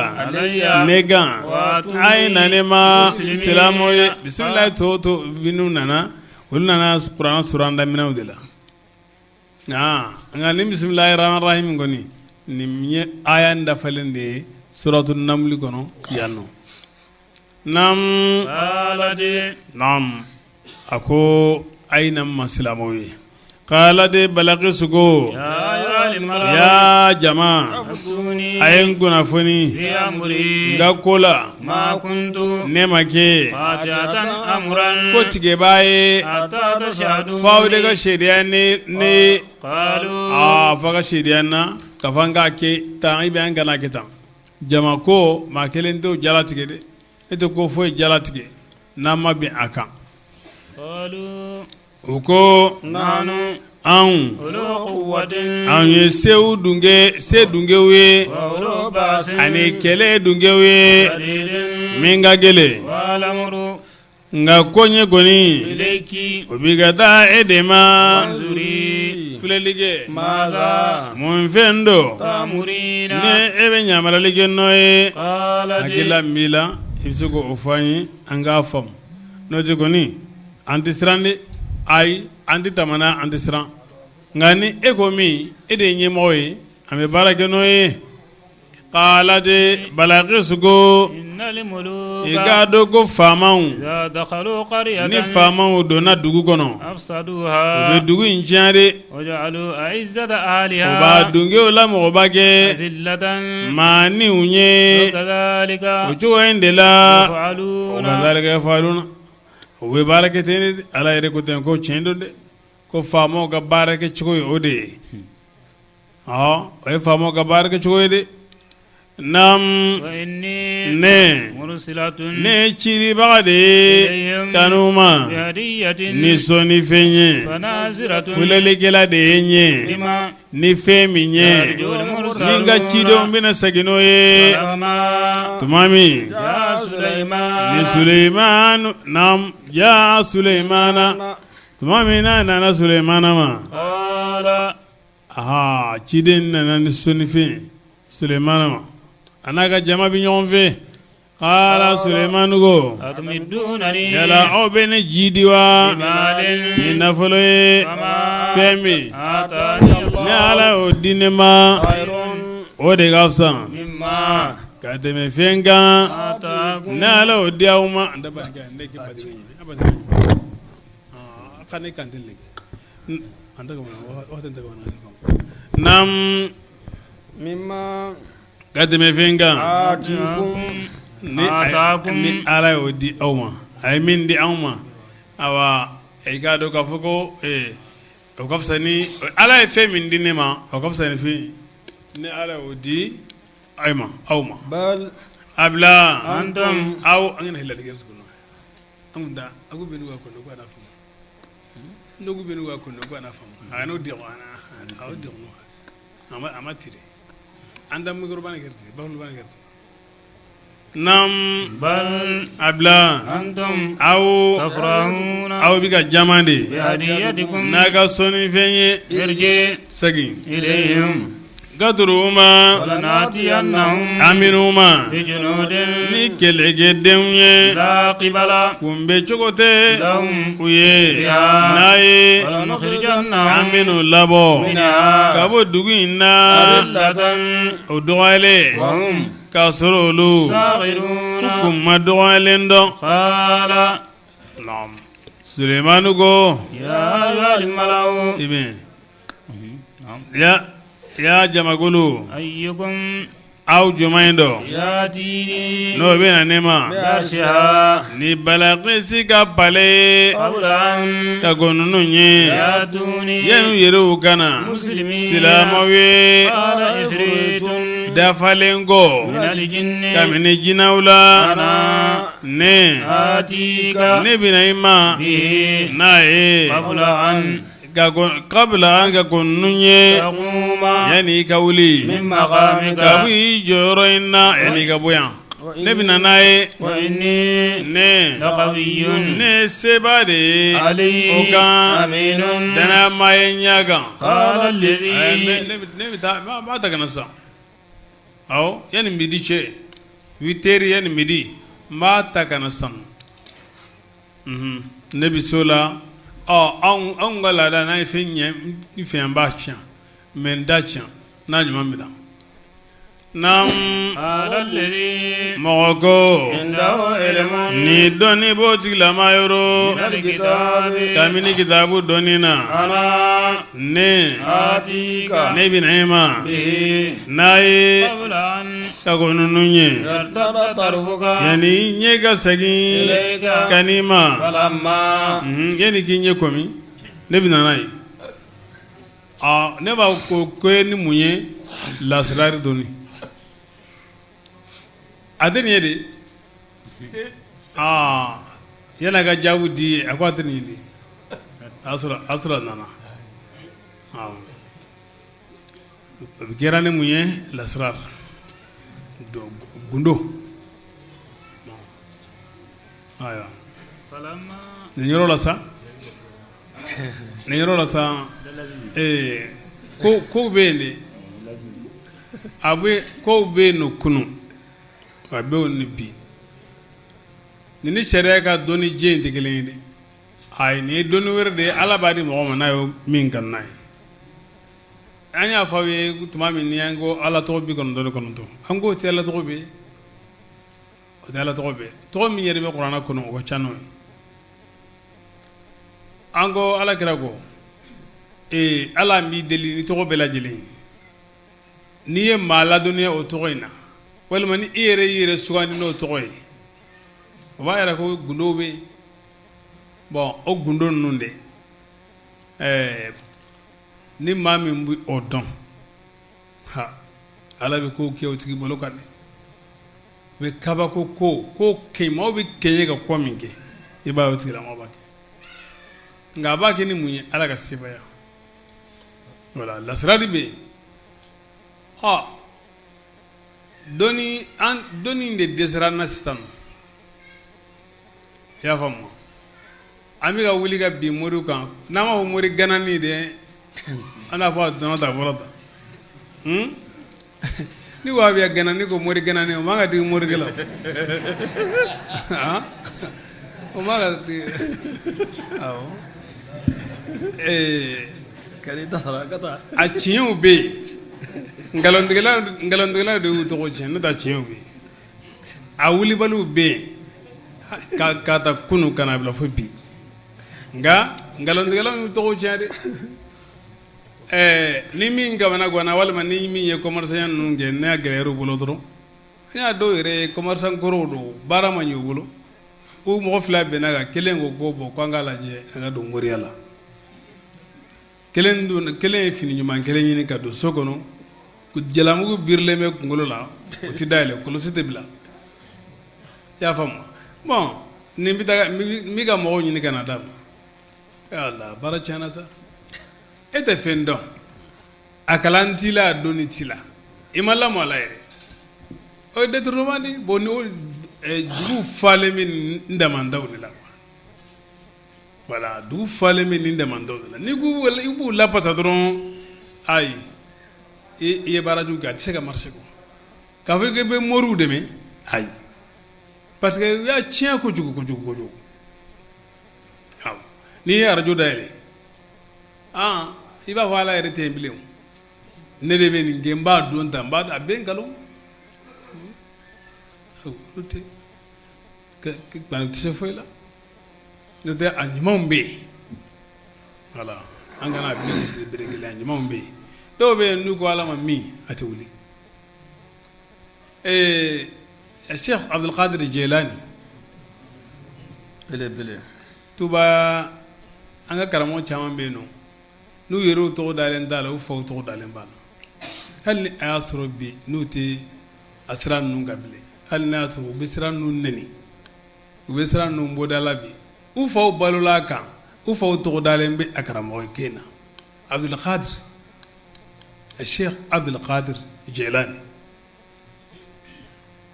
ne kan a ye na ne ma silamɛw ye bisimilayi tɔ to minnu nana olu nana kuranɛ suran daminɛw de la nka ni bisimilahi rahmani rahim kɔni nin ye aya dafalen de ye suratu namuli kɔnɔ yan nɔ naam naam A ko a ye na ma silamɛw ye qalat Balakisu ko ya jama a ye n kunnafoni n ka ko la ne ma kɛ ko tigɛbaa ye f'aw de ka seereya ne aa f'a ka seereya n na ka fɔ an k'a kɛ tan i bɛ an kana kɛ tan jama ko maa kelen t'o jalatigɛ dɛ e tɛ ko foyi jalatigɛ n'an ma bɛn a kan u ko anw anw ye se dungew ye ani kɛlɛ dungew ye min ka gɛlɛn nka ko ɲɛ kɔni o bɛ ka taa e de ma filɛli kɛ mun fɛn don ni e bɛ yamaruyali kɛ n'o ye hakilila min b'i la i bɛ se k'o fɔ an ye an k'a faamu n'o tɛ kɔni an tɛ siran dɛ ayi an tɛ tamana an tɛ siran nka ni e ko min e de ye ɲɛmɔgɔ ye an bɛ baara kɛ n'o ye qalat Balakisu ko i k'a dɔn ko faamaw ni faamaw donna dugu kɔnɔ u bɛ dugu in tiɲɛ de u b'a dungew la mɔgɔba kɛ maaninw ye o cogo in de la kazalika yafaluna u bɛ baara kɛ ten ala yɛrɛ ko ten ko tiɲɛ don dɛ ko faamaw ka baara kɛ cogo ye o de ye o ye faamaw ka baara kɛ cogo ye dɛ naamu ne ne ye cilibaga de ye kanu ma ni sɔnnifɛn ye filɛlikɛla de ye n ye ni fɛn min ye ni n ka cidenw bɛna segin n'o ye tuma min ni Sulemana naamu jaa Sulemana tuma min n'a nana Sulemana ma aa ciden nana ni sɔnnifɛn Sulemana ma a n'a ka jama bɛ ɲɔgɔn fɛ qala Sulemanu ko yala aw bɛ ne jidi wa ni nafolo ye fɛn min ni Ala y'o di ne ma o de ka fisa ka tɛmɛ fɛn kan ni Ala y'o di aw ma naamu ka tɛmɛ fɛn kan ni Ala y'o di aw ma a ye min di anw ma awa i k'a dɔn k'a fɔ ko o ka fisa ni Ala ye fɛn min di ne ma o ka fisa ni fɛn ni Ala y'o di aw ma aw ma a bila aw an kana latigɛ an da aw bɛ ka kɔnɔ ko faamu n'u bɛ ka kɔnɔ ko faamu a n'o de aw de a ma tire an da micro ba kɛ ba kɛ naamu a bila aw aw bɛ ka jama de n'a ka sɔnnifɛn ye segin Gaduru ma an bɛn'u ma ni kɛlɛkɛdenw ye kunbɛn cogo tɛ u ye n'a ye an bɛn'u labɔ ka bɔ dugu in na o dɔgɔyalen k'a sɔrɔ olu kun ma dɔgɔyalen dɔn Sulemani ko ya jamakulu aw jumɛn in dɔ n'o bɛ na ne ma ni Balakisi ka palais ye ka kɔn ninnu ɲɛ yanni u yɛrɛw ka na silamɛw ye dafalen kɔ kabini jinɛw la ne ne bɛ na i ma n'a ye kabila an ka kɔn ninnu ɲɛ yanni i ka wuli ka bɔ i jɔyɔrɔ in na yanni i ka bɔ yan ne bɛ na n'a ye ne ne seba de ye o kan dannayama ye ɲɛ kan ne bɛ taa n b'a ta ka na sisan awɔ yanni midi cɛ huit heures yanni midi n b'a ta ka na sisan Ne bɛ so la anw ka laada n'a ye fɛn ɲɛ fɛn an b'a tiɲɛ mais n t'a tiɲɛ n'a ɲuman bɛ na Naam mɔgɔ ko ni dɔnni b'o tigilama yɔrɔ kabini kitabu dɔnni na ne ne bɛ na e ma n'a ye ka kɔn ninnu ɲɛ yanni ɲɛ ka segin ka n'i ma yanni k'i ɲɛ kɔmi ne bɛ na n'a ye Ne b'a ko ko ye ni mun ye lasirari dɔnni a tɛ nin ye de aa yan'a ka jaabu di a ko a tɛ nin ye de a sɔrɔ a nana o bɛ kɛra ni mun ye lasirari gundo ayiwa nin yɔrɔ la sa nin yɔrɔ la sa ee ko kow bɛ yen de a bɛ kow bɛ yen nɔ kunun a bɛ yen ni bi nin ni sariya ka dɔnni jɛ in tɛ kelen ye dɛ ayi nin ye dɔnni wɛrɛ de ye Ala b'a di mɔgɔ ma n'a ye min kanu n'a ye an y'a fɔ aw ye tuma min ni an ko Ala tɔgɔ 99 an k'o tɛ Ala tɔgɔ bɛɛ ye o tɛ Ala tɔgɔ bɛɛ tɔgɔ min yɛrɛ bɛ kuranɛ kɔnɔ o ka ca n'o ye an ko Ala kira ko ee Ala n b'i deli ni tɔgɔ bɛɛ lajɛlen ye n'i ye maa ladɔnniya o tɔgɔ in na walima ni i yɛrɛ y'i yɛrɛ sugandi n'o tɔgɔ ye o b'a yira ko gundow bɛ yen bon o gundo ninnu de ɛɛ ni maa min bɛ o dɔn ha Ala bɛ kow kɛ o tigi bolo kan dɛ u bɛ kabako ko ko kɛ maaw bɛ kɛɲɛ ka ko min kɛ i b'a ye o tigilamɔgɔ b'a kɛ nka a b'a kɛ ni mun ye Ala ka sebaaya voilà lasirali bɛ yen ɔ dɔnni an dɔnni de dɛsɛra an na sisan i y'a faamu an bɛ ka wuli ka bin moriw kan n'an b'a fɔ mori gananin dɛ an n'a fɔ a donna tan a bɔra tan ni wahabiya gananin ko mori gananin o man ka digi morikɛ la o man ka digi awɔ a tiɲɛw bɛ yen nkalontigɛlaw de y'u tɔgɔ tiɲɛ n'o tɛ a tiɲɛw bɛ yen a wulibaliw bɛ yen ka ta kunun ka n'a bila fo bi nka nkalontigɛlaw y'u tɔgɔ tiɲɛ dɛ ɛɛ ni min kamana ganna walima ni min ye commerçant ninnu kɛ n'a gɛlɛyara u bolo dɔrɔn an y'a dɔw yɛrɛ ye commerçant kɔrɔw don baara ma ɲɛ u bolo ko mɔgɔ fila bɛnna kan kelen ko ko bon k'an k'a lajɛ an ka don moriya la kelen don kelen ye fini ɲuman kelen ɲini ka don so kɔnɔ jalamugu birilen bɛ kunkolo la o tɛ dayɛlɛ kɔlɔsi tɛ bila i y'a faamu bon nin bɛ taa n bɛ ka mɔgɔw ɲini ka na d'a ma ala baara tiɲɛna sa e tɛ fɛn dɔn a kalan t'i la a dɔnni t'i la i ma lamɔ a la yɛrɛ o ye détournement de ye bon ni o dugu falen bɛ nin damandaw de la voilà dugu falen bɛ nin damandaw de la n'i ko i b'u lafasa dɔrɔn ayi i ye baara jugu kɛ a tɛ se ka marcher quoi k'a fɔ k'i bɛ moriw dɛmɛ ayi parce que u y'a tiɲɛ kojugu kojugu kojugu awɔ n'i ye arajo dayɛlɛ aa i b'a fɔ ala yɛrɛ tɛ yen bilen ne de bɛ nin kɛ n b'a dɔn tan n b'a a bɛɛ nkalon olu tɛ tɛ se foyi la n'o tɛ a ɲumanw bɛ yen voilà an kana bɛɛ misiri bere kelen a ɲumanw bɛ yen dɔw bɛ yen n'u ko ala ma min a tɛ wuli ee Cheikh Abdul Qadir Jilani belebele Tuba an ka karamɔgɔ caman bɛ yen nɔ n'u yɛrɛw tɔgɔ dalen t'a la u faw tɔgɔ dalen b'a la hali ni a y'a sɔrɔ bi n'u tɛ a sira ninnu kan bilen hali n'a y'a sɔrɔ u bɛ sira ninnu nɛni u bɛ sira ninnu bɔda la bi u faw balola a kan u faw tɔgɔ dalen bɛ a karamɔgɔ kɛ na Abdul Qadir Cheikh Abdul Qadir Jilani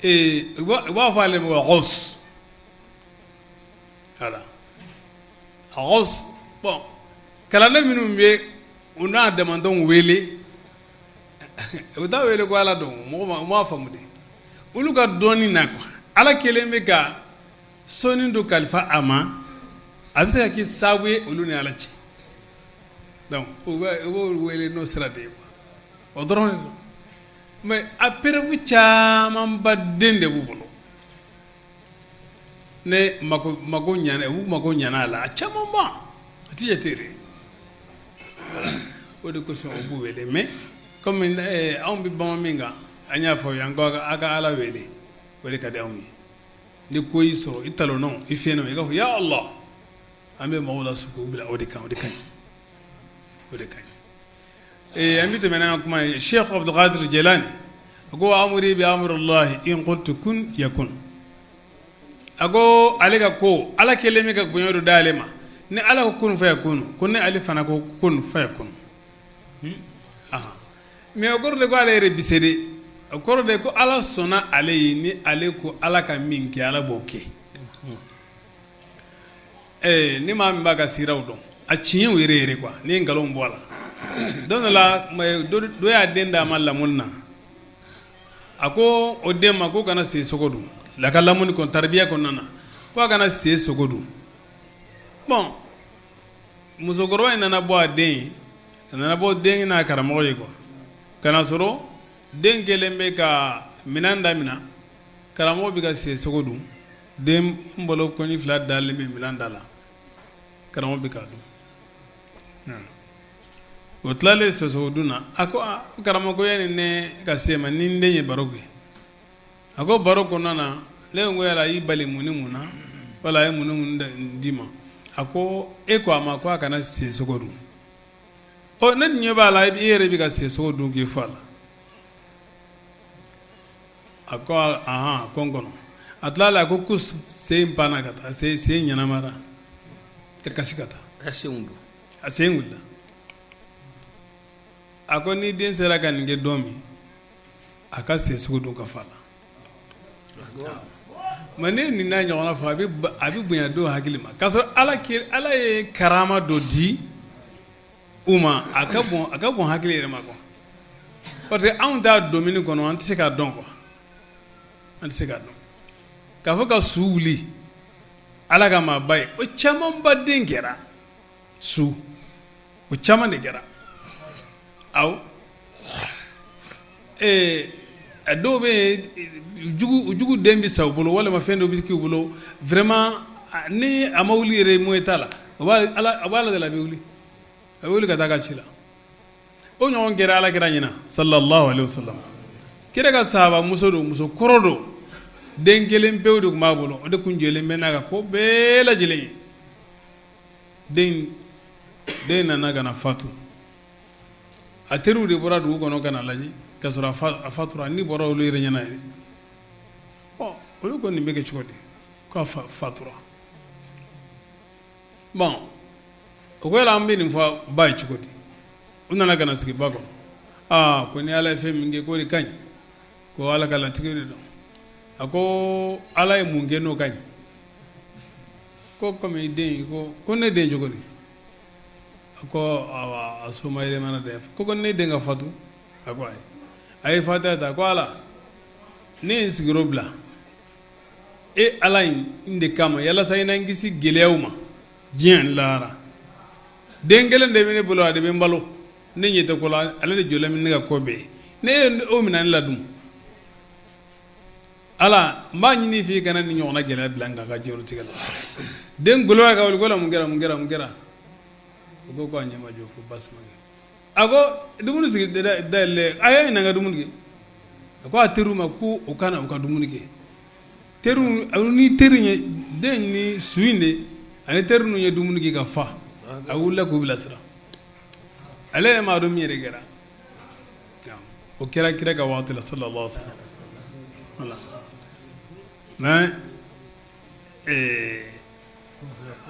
ee u b'a fɔ ale ma Gawus voilà Gawus bon kalanden minnu bɛ u n'a damadɔw wele u t'a wele ko ala dɔn mɔgɔ u m'a faamu de olu ka dɔnni na quoi ala kelen bɛ ka sɔnni dɔ kalifa a ma a bɛ se ka kɛ sababu ye olu ni ala cɛ donc u b'o wele n'o sira de ye quoi o dɔrɔn de don. Mais a preuve camanba den de b'u bolo ne mako mako ɲana u mako ɲana a la a camanba a tɛ jate yɛrɛ. O de kosɔn u b'u wele. Mais comme anw bɛ bama min kan, an y'a fɔ yan ko a ka Ala wele, o de ka di anw ye. Ni ko y'i sɔrɔ, i talonnɔ, i fiyɛnnɔ, i k'a fɔ ya Allah. An bɛ mɔgɔw la k'u bila o de kan, o de ka ɲi, o de ka ɲi. An bɛ tɛmɛ n'an ka kuma ye. Sheikh Abdul Qadir Jilani a ko amri bi amrillahi in qultu kun yakun. A ko ale ka ko Ala kɛlen bɛ ka bonya dɔ d'ale ma, ni Ala ko kun fayakunu, ko ne ale fana ko kun fayakunu. Mais o kɔrɔ de ko ale yɛrɛ bi se de, o kɔrɔ de ko Ala sɔnna ale ye. Ni ale ko Ala ka min kɛ, Ala b'o kɛ. Ni maa min b'a ka siraw dɔn, a tiɲɛw yɛrɛ yɛrɛ quoi, n'i ye nkalon bɔ a la, don dɔ la dɔ y'a den d'a ma lamɔni na. A ko o den ma ko kana sen sogo dun. La ka lamɔni kɔnɔ, taribiya kɔnɔna na, ko a kana sen sogo dun. Bon, musokɔrɔba in nana bɔ a den ye, a nana bɔ den n'a karamɔgɔ ye quoi, ka na sɔrɔ den kɛlen bɛ ka minɛn da minɛ, karamɔgɔ bɛ ka sen sogo dun. Den bolo kɔni fila dalen bɛ minɛn da la, karamɔgɔ bɛ k'a dun. O tilalen sogo dun na, a ko karamɔgɔ, ko yanni ne ka se ma, ni n den ye baro kɛ. A ko baro kɔnɔna na, ne ko yala a y'i bali mun ni mun na, wala a ye mun ni mun d'i ma? A ko e ko a ma ko a kana sen sogo dun. Ɔ, ne ɲɛ b'a la, i yɛrɛ bɛ ka sen sogo dun k'i fa la. A ko ahan, ko n kɔnɔ. A tilala, a ko ko sen panna ka taa, sen ɲɛnamara ka kasi ka taa. A sen don. A sen wulila. A ko ni den sera ka nin kɛ don min, a ka sen sogo dun ka fa la. Mais ne nin n'a ɲɔgɔn fɔ, a bɛ bonya don hakili ma, k'a sɔrɔ Ala ye karama dɔ di u ma. A ka bon hakili yɛrɛ ma quoi, parce que anw t'a domaine kɔnɔ, an tɛ se k'a dɔn quoi, an tɛ se k'a dɔn k'a fɔ ka su wuli. Ala ka maaba ye, o camanba den kɛra su, o caman de kɛra. Awɔ, dɔw bɛ yen, jugu den bɛ sa u bolo, walima fɛn dɔ bɛ k'u bolo. Vraiment, ni a ma wuli yɛrɛ, moyen t'a la, o b'a la, a bɛ wuli, a bɛ wuli ka taa ka ci la. O ɲɔgɔn kɛra Ala kira ɲɛna, sallallahu alaihi wasallam. Kira ka sahaba muso don, muso kɔrɔ don, den kelen pewu de tun b'a bolo, o de kun jɔlen bɛ n'a ka ko bɛɛ lajɛlen ye. Den nana ka na fatu. A teriw de bɔra dugu kɔnɔ ka na lajɛ, ka sɔrɔ a fatura. Ni bɔra olu yɛrɛ ɲɛna yɛrɛ, ɔ, olu ko nin bɛ kɛ cogo di k'a fatura? Bon, o ko yala an bɛ nin fɔ ba ye cogo di? U nana ka na sigi ba kɔnɔ. Aa, ko ni Ala ye fɛn min kɛ, k'o de ka ɲi, ko Ala ka latigɛ de don. A ko Ala ye mun kɛ n'o ka ɲi? Ko komi i den, ko ne den cogo di? A ko a soma yɛlɛmana dɛ. Ko ne den ka fatu? A ko ayi. A ye fatiha ta, ko Ala, ne ye n sigiyɔrɔ bila e Ala in de kama, yalasa i na n kisi gɛlɛyaw ma diɲɛ ani lahara. Den kelen de bɛ ne bolo, a de bɛ n balo, ne ɲɛ tɛ ko la, ale de jɔlen bɛ ne ka ko bɛɛ ye. Ne ye o minɛ ne la dun. Ala, n b'a ɲini i fɛ, i kana ni ɲɔgɔnna gɛlɛya bila n kan ka diɲɛlatigɛ la. Den goloya ka wuli ko la, mun kɛra, mun kɛra, mun kɛra? O ko a ɲɛ ma jɔ, ko basi ma kɛ. A ko dumuni sigi dayɛlɛ, a y'a ɲininka ka dumuni kɛ. A ko a teriw ma ko u ka na u ka dumuni kɛ. Teriw ni teri ye den ni su in de ani teri ninnu ye dumuni kɛ ka fa, a wulila k'u bilasira. Ale yɛrɛ m'a dɔn min yɛrɛ kɛra. O kɛra kira ka waati la, sallallahu alaihi wasallam. Voilà, mais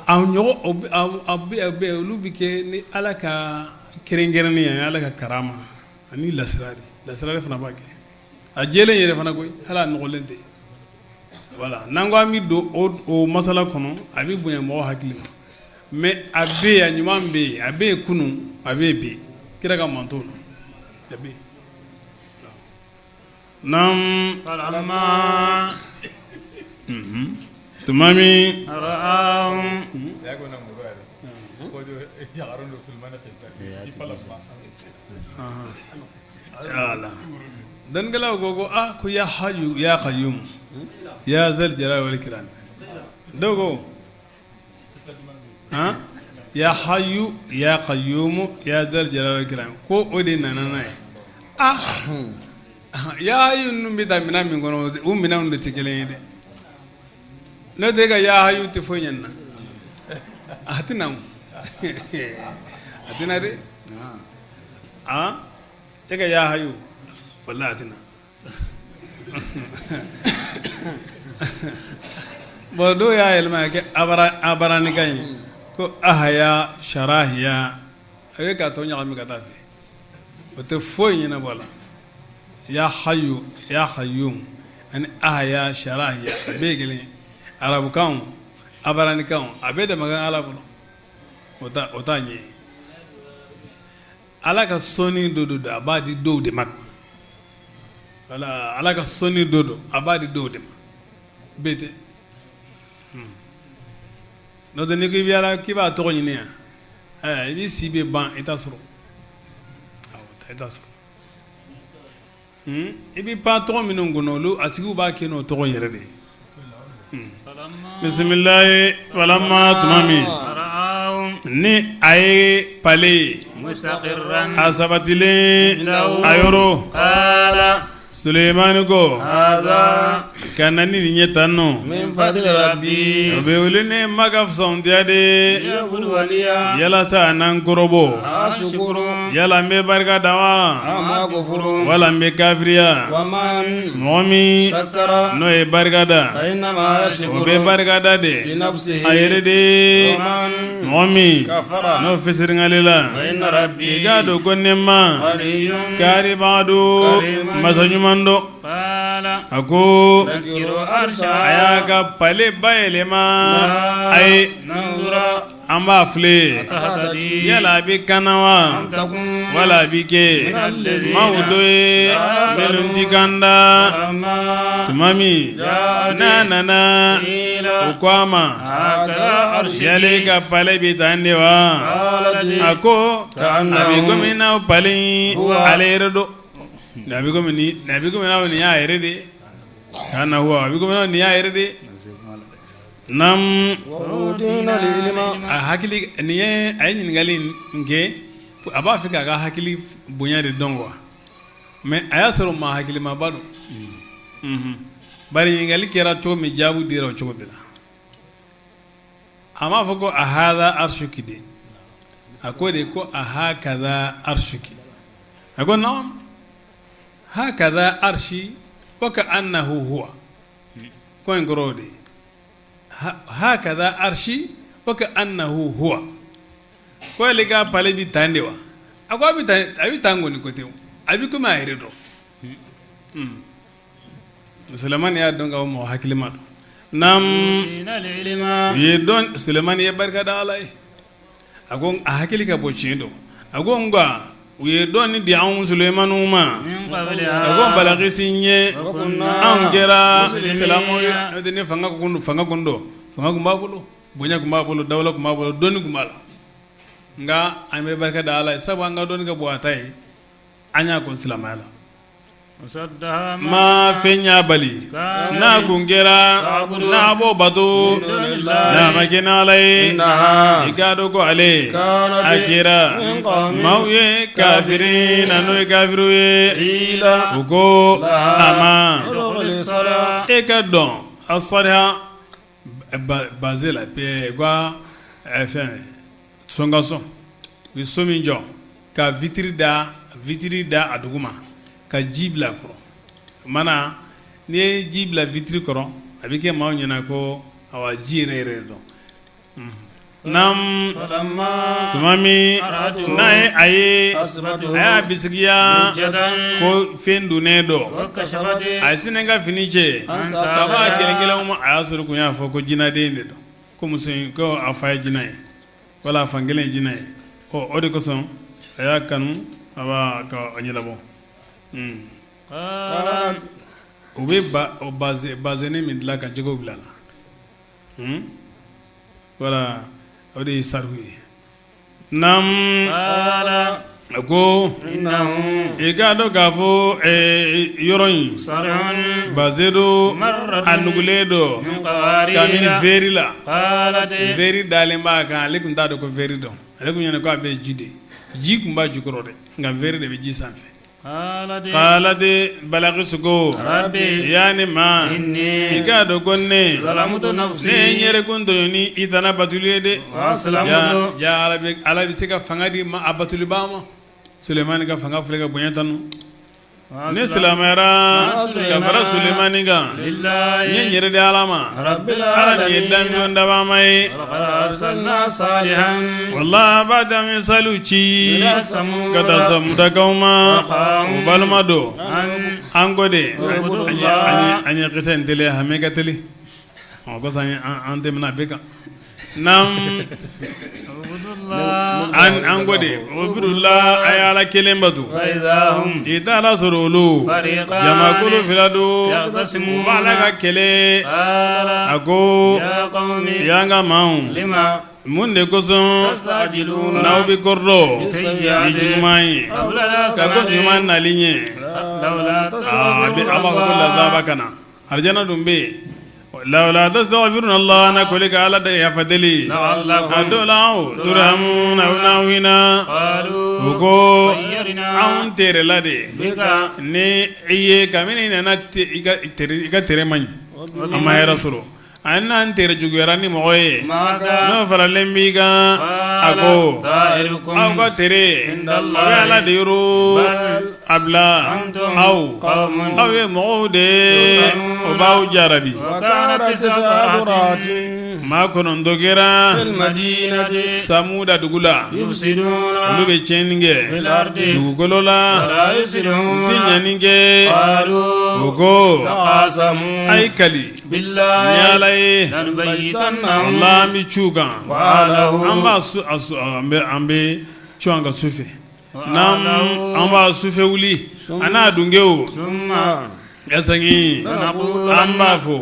a ɲɔgɔn a bɛ olu bɛ kɛ ni Ala ka kɛrɛnkɛrɛnnen ye, Ala ka karama ani lasira de. Lasira fana b'a kɛ a jɛlen yɛrɛ fana koyi, hali a nɔgɔlen tɛ. Voilà, n'an ko an bɛ don o masala kɔnɔ, a bɛ bonya mɔgɔ hakili ma. Mais a bɛ yen, a ɲuman bɛ yen, a bɛ yen kunun, a bɛ yen bi, kira ka manton na, a bɛ yen. Naam, tuma min Dɔnnikɛlaw ko ko aa ko ya hayu ya kayyum ya zal jalali wal ikram dɔw ko han ya hayu ya kayyum ya zal jalali wal ikram ko o de nana n'a ye ah ya hayu ninnu bɛ taa minɛn min kɔnɔ o minɛnw de tɛ kelen ye dɛ n'o tɛ e ka ya hayu tɛ foyi ɲɛ nin na a tɛ na o a tɛ na dɛ ah e ka ya hayu walahi a tɛ na bon dɔw y'a yɛlɛma ka kɛ abaranikan ye ko ahaya sharahiya a ye k'a tɔ ɲagami ka taa fɛ o tɛ foyi ɲɛnabɔ a la ya hayu ya kayyum ani ahaya sharahiya a bɛɛ ye kelen ye arabukan abaranikan a bɛɛ dama kan Ala bolo o t'a ɲɛ ye Ala ka sɔnni dɔ don a b'a di dɔw de ma wala Ala ka sɔnni dɔ don a b'a di dɔw de ma bɛɛ tɛ n'o tɛ n'i ko i bɛ Ala k'i b'a tɔgɔ ɲini yan i b'i si bɛ ban i t'a sɔrɔ i t'a sɔrɔ i bɛ pan tɔgɔ minnu kɔnɔ olu a tigiw b'a kɛ n'o tɔgɔ yɛrɛ de ye bisimilayi falamma tuma min ni a ye palais ye a sabatilen a yɔrɔ Sulemani ko ka na ni nin ye tan nɔ o bɛ wele ne ma ka fisaya de yalasa a na n kɔrɔbɔ yala n bɛ barika da wa wala n bɛ kafiriya mɔgɔ min n'o ye barika da o bɛ barika da de a yɛrɛ de mɔgɔ min n'o fisiriwalela i k'a dɔn ko ne ma karibaa don masa ɲuman don a ko a y'a ka palais bayɛlɛma a ye an b'a filɛ yala a bɛ kana wa wala a bɛ kɛ maaw dɔ ye minnu ti kanda tuma min n'a nana u ko a ma yala i ka palais bɛ tan de wa a ko a bɛ komi n'a palais ale yɛrɛ don a bɛ komi nin y'a yɛrɛ de ye a bɛ komi nin y'a yɛrɛ de ye a hakili nin ye a ye ɲininkali in kɛ a b'a fɛ k'a ka hakili bonya de dɔn quoi mais a y'a sɔrɔ maa hakilimaba don bari ɲininkali kɛra cogo min jaabi dira o cogo de la a m'a fɔ ko a haza arsuki de a ko de ko a hakaza arsuki a ko naam hakaza arsi wa ka annahu huwa ko in kɔrɔ de hakaza arsi wa ka annahu huwa ko ale ka palais bɛ tan de wa a ko a bɛ tan kɔni ko tɛ a bɛ komi a yɛrɛ don Sulemani y'a dɔn k'a mɔgɔ hakilima don naam u ye dɔn Sulemani ye barika da Ala ye a ko a hakili ka bon tiɲɛ don a ko nka u ye dɔnni di anw Sulemani ma a ko Balakisi ɲɛ anw kɛra silamɛw ye n'o tɛ ni fanga kun fanga kun don fanga kun b'a bolo bonya kun b'a bolo dawula kun b'a bolo dɔnni kun b'a la nka an bɛ barika da Ala ye sabu an ka dɔnni ka bon a ta ye an y'a kɔn silamɛya la Ma fɛn y'a bali n'a kun kɛra n'a b'o bato n'a ma kɛ n'Ala ye i k'a dɔn ko ale a kɛra maaw ye kafirina n'o ye kafiriw ye u ko a ma e ka don asariha base la ka fɛn sokaso u ye so min jɔ ka vitre da a duguma ka ji bila a kɔrɔ mana n'i ye ji bila vitre kɔrɔ a bɛ kɛ maaw ɲɛna ko awa ji yɛrɛ yɛrɛ don naam tuma min n'a ye a ye a y'a bisigiya ko fɛn donnen don a sinna ka fini cɛ ka bɔ a kelen kelen ma a y'a sɔrɔ kun y'a fɔ ko jinɛden de don ko muso in ko a fa ye jinɛ ye wala a fan kelen ye jinɛ ye ɔ o de kosɔn a y'a kanu a b'a ka ɲɛnabɔ u bɛ bazɛni min dilan ka jɛgɛw bila la wala o de ye sarihu ye naam A ko i k'a dɔn k'a fɔ yɔrɔ in base don a nugulen don kabini verre la verre dalen b'a kan ale tun t'a dɔn ko verre don ale tun ɲɛna ko a bɛ ji de ji tun b'a jukɔrɔ dɛ nka verre de bɛ ji sanfɛ Qalat Balakisu ko ya ne ma i k'a dɔn ko ne ne ye n yɛrɛkun tɔɲɔ ni i tana batuli ye dɛ ja Ala bɛ se ka fanga di ma a batulibaa ma Sulemani ka fanga filɛ ka bonya tanu ne silamɛyara ka fara Sulemani kan n ye n yɛrɛ di Ala ma Ala min ye danfɛnw dabaa ye wala b'a daminɛ salihu ci ka taa samudakaw ma u balima don an ko de an ye kisa in teliya hami ka teli ɔ ko an tɛmɛna a bɛɛ kan an ko de ubudula a ye Ala kelen bato i taara sɔrɔ olu jamakulu fila don u b'a la ka kɛlɛ a ko y'an ka maaw mun de kosɔn n'aw bɛ kɔrɔtɔ ni juguman ye ka kɔn ɲuman nali ɲɛ a bɛ an b'a fɔ ko lazaba ka na arijana dun bɛ yen lawla tastaghfiruna Allah n'a k'olu ka Ala de yafa deli a dɔ la turhamuna aw n'aw hinɛ u ko anw terela de ni i ye kabini i nana i ka tere man ɲi an ma hɛrɛ sɔrɔ an n'an tere juguyara ni mɔgɔ ye n'o faralen b'i kan a ko aw ka tere o bɛ Ala de yɔrɔ a bila aw aw ye mɔgɔw de ye o b'aw jarabi maa kɔnɔntɔn kɛra samuda dugu la olu bɛ tiɲɛni kɛ dugukolo la u tɛ ɲani kɛ u ko a ye kali ni Ala ye wala an bɛ cu u kan an b'a an bɛ cu an kan su fɛ an b'a sufɛ wuli a n'a dungew ka segin an b'a fɔ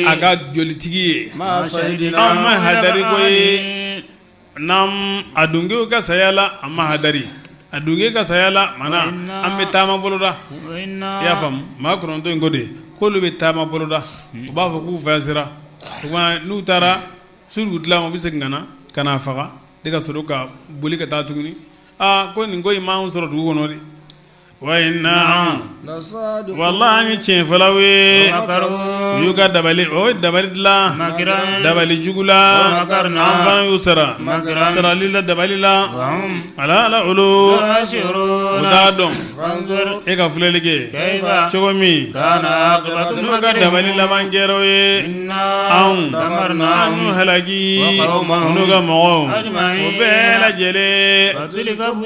a ka jolitigi ye an ma hadari ko ye a dungew ka saya la an ma hadari a dunge ka saya la mana an bɛ taama boloda i y'a faamu maa kɔnɔntɔn in ko de k'olu bɛ taama boloda u b'a fɔ k'u fɛsira n'u taara su dugutila ma u bɛ segin ka na ka n'a faga de ka sɔrɔ ka boli ka taa tuguni aa ko nin ko in m'anw sɔrɔ dugu kɔnɔ de wa inna wala an ye tiɲɛfɔlaw ye u y'u ka dabali o ye dabali dilan dabali jugu la an fana y'u sara sarali la dabali la ala ala olu u t'a dɔn e ka filɛli kɛ cogo min n'u ka dabali laban kɛra o ye anw an y'u halaki n'u ka mɔgɔw o bɛɛ lajɛlen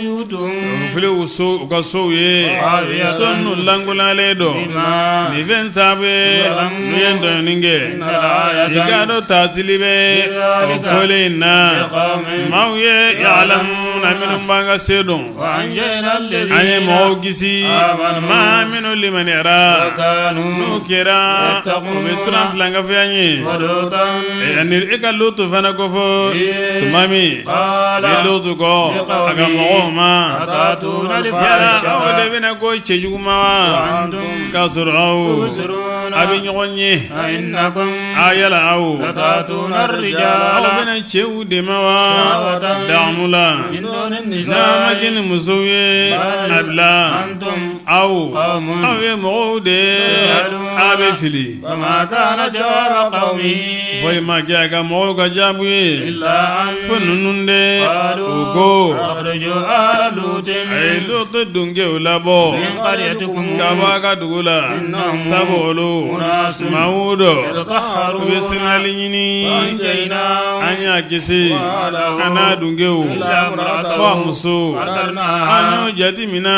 u filɛ u so u ka sow ye so ninnu lankolonyalen don nin fɛn sabu ye n'u ye tɔɲɔni kɛ i k'a dɔn taasili bɛ o fɔlen in na maaw ye ya'lamuna minnu b'an ka se dɔn an ye mɔgɔw kisi maa minnu limaniyara n'u kɛra u bɛ siran filankafoya ɲɛ ani e ka Lutu fana kofɔ tuma min ni Lutu ko a ka mɔgɔw ma yala aw de bɛna ko cɛjugu ma wa k'a sɔrɔ aw a bɛ ɲɔgɔn ye a yala aw aw bɛna cɛw dɛmɛ wa daamu la n'a ma kɛ ni musow ye a bila aw aw ye mɔgɔw de aw bɛ fili foyi ma kɛ a ka mɔgɔw ka jaabu ye fo ninnu de u ko a ye Lutu dunkew labɔ ka bɔ a ka dugu la sabu olu maaw don u bɛ sanuyali ɲini an y'a kisi a n'a dunkew fo a muso an y'o jate minɛ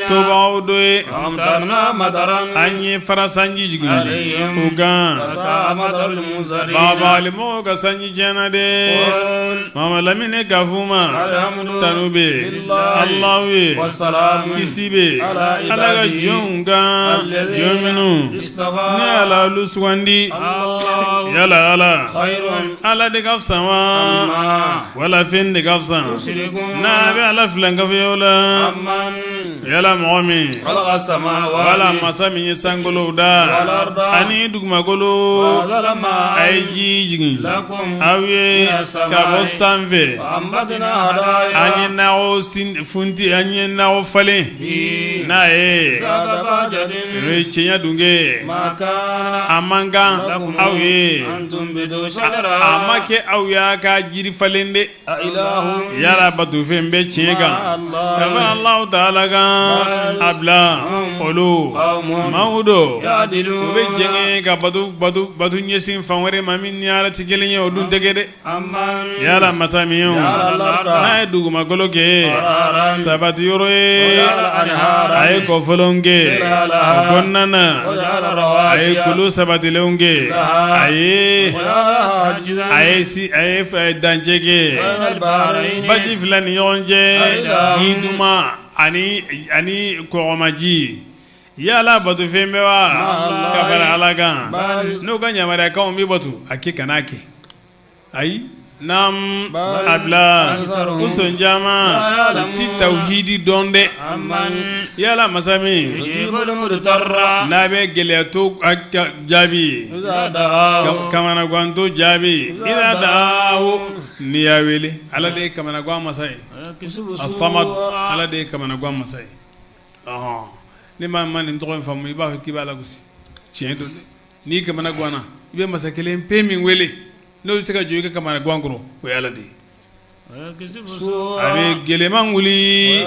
tobagaw dɔ ye an ye farasanji jigin u kan bagabagali ka sanji tiɲɛna dɛ Mamadu Lamini k'a f'u ma tanu bɛ Alahu ye kisi bɛ Ala ka jɔnw kan jɔn minnu ni Ala olu sugandi. sugandi yala ala ala de ka fisa wa wala fɛn de ka fisa n'a bɛ ala filankafoya la yala mɔgɔ min wala masa min ye sankolow da ani dugumakolo a ye ji jigin aw ye ka bɔ sanfɛ an ye nakɔ funti an ye nakɔ falen n'a ye o ye cɛɲa dunge a man kan aw ye a ma kɛ aw y'a ka jiri falen dɛ yala batofɛn bɛ tiɲɛ kan ka fara Alahu taala kan a bila olu maaw don u bɛ jɛngɛ ka bato ɲɛsin fan wɛrɛ ma min ni Ala tɛ kelen ye o dun tɛ kɛ dɛ yala masa min n'a ye dugumakolo kɛ sabati yɔrɔ ye a ye kɔfɔlɔn kɛ o kɔnɔna na a ye kulu sabatilenw kɛ a ye a ye dancɛ kɛ baji fila ni ɲɔgɔn cɛ ji duman ani kɔgɔmaji yala batofɛn bɛ wa ka fara Ala kan n'o ka yamaruyakanw bɛ bato a kɛ kana kɛ ayi naam a bila ko sɔn caman u ti tawhidi dɔn dɛ yala masa min n'a bɛ gɛlɛyatɔ jaabi kamanagantɔ jaabi iza daahu n'i y'a wele Ala de ye kamanagan masa ye asamad Ala de ye kamanagan masa ye ni maa ma nin tɔgɔ in faamu i b'a fɔ k'i b'a lagosi tiɲɛ don dɛ n'i kamanaganna i bɛ masa kelen pe min wele n'o bɛ se ka jɔ i ka kamanagan kɔrɔ o ye Ala de ye a bɛ gɛlɛman wuli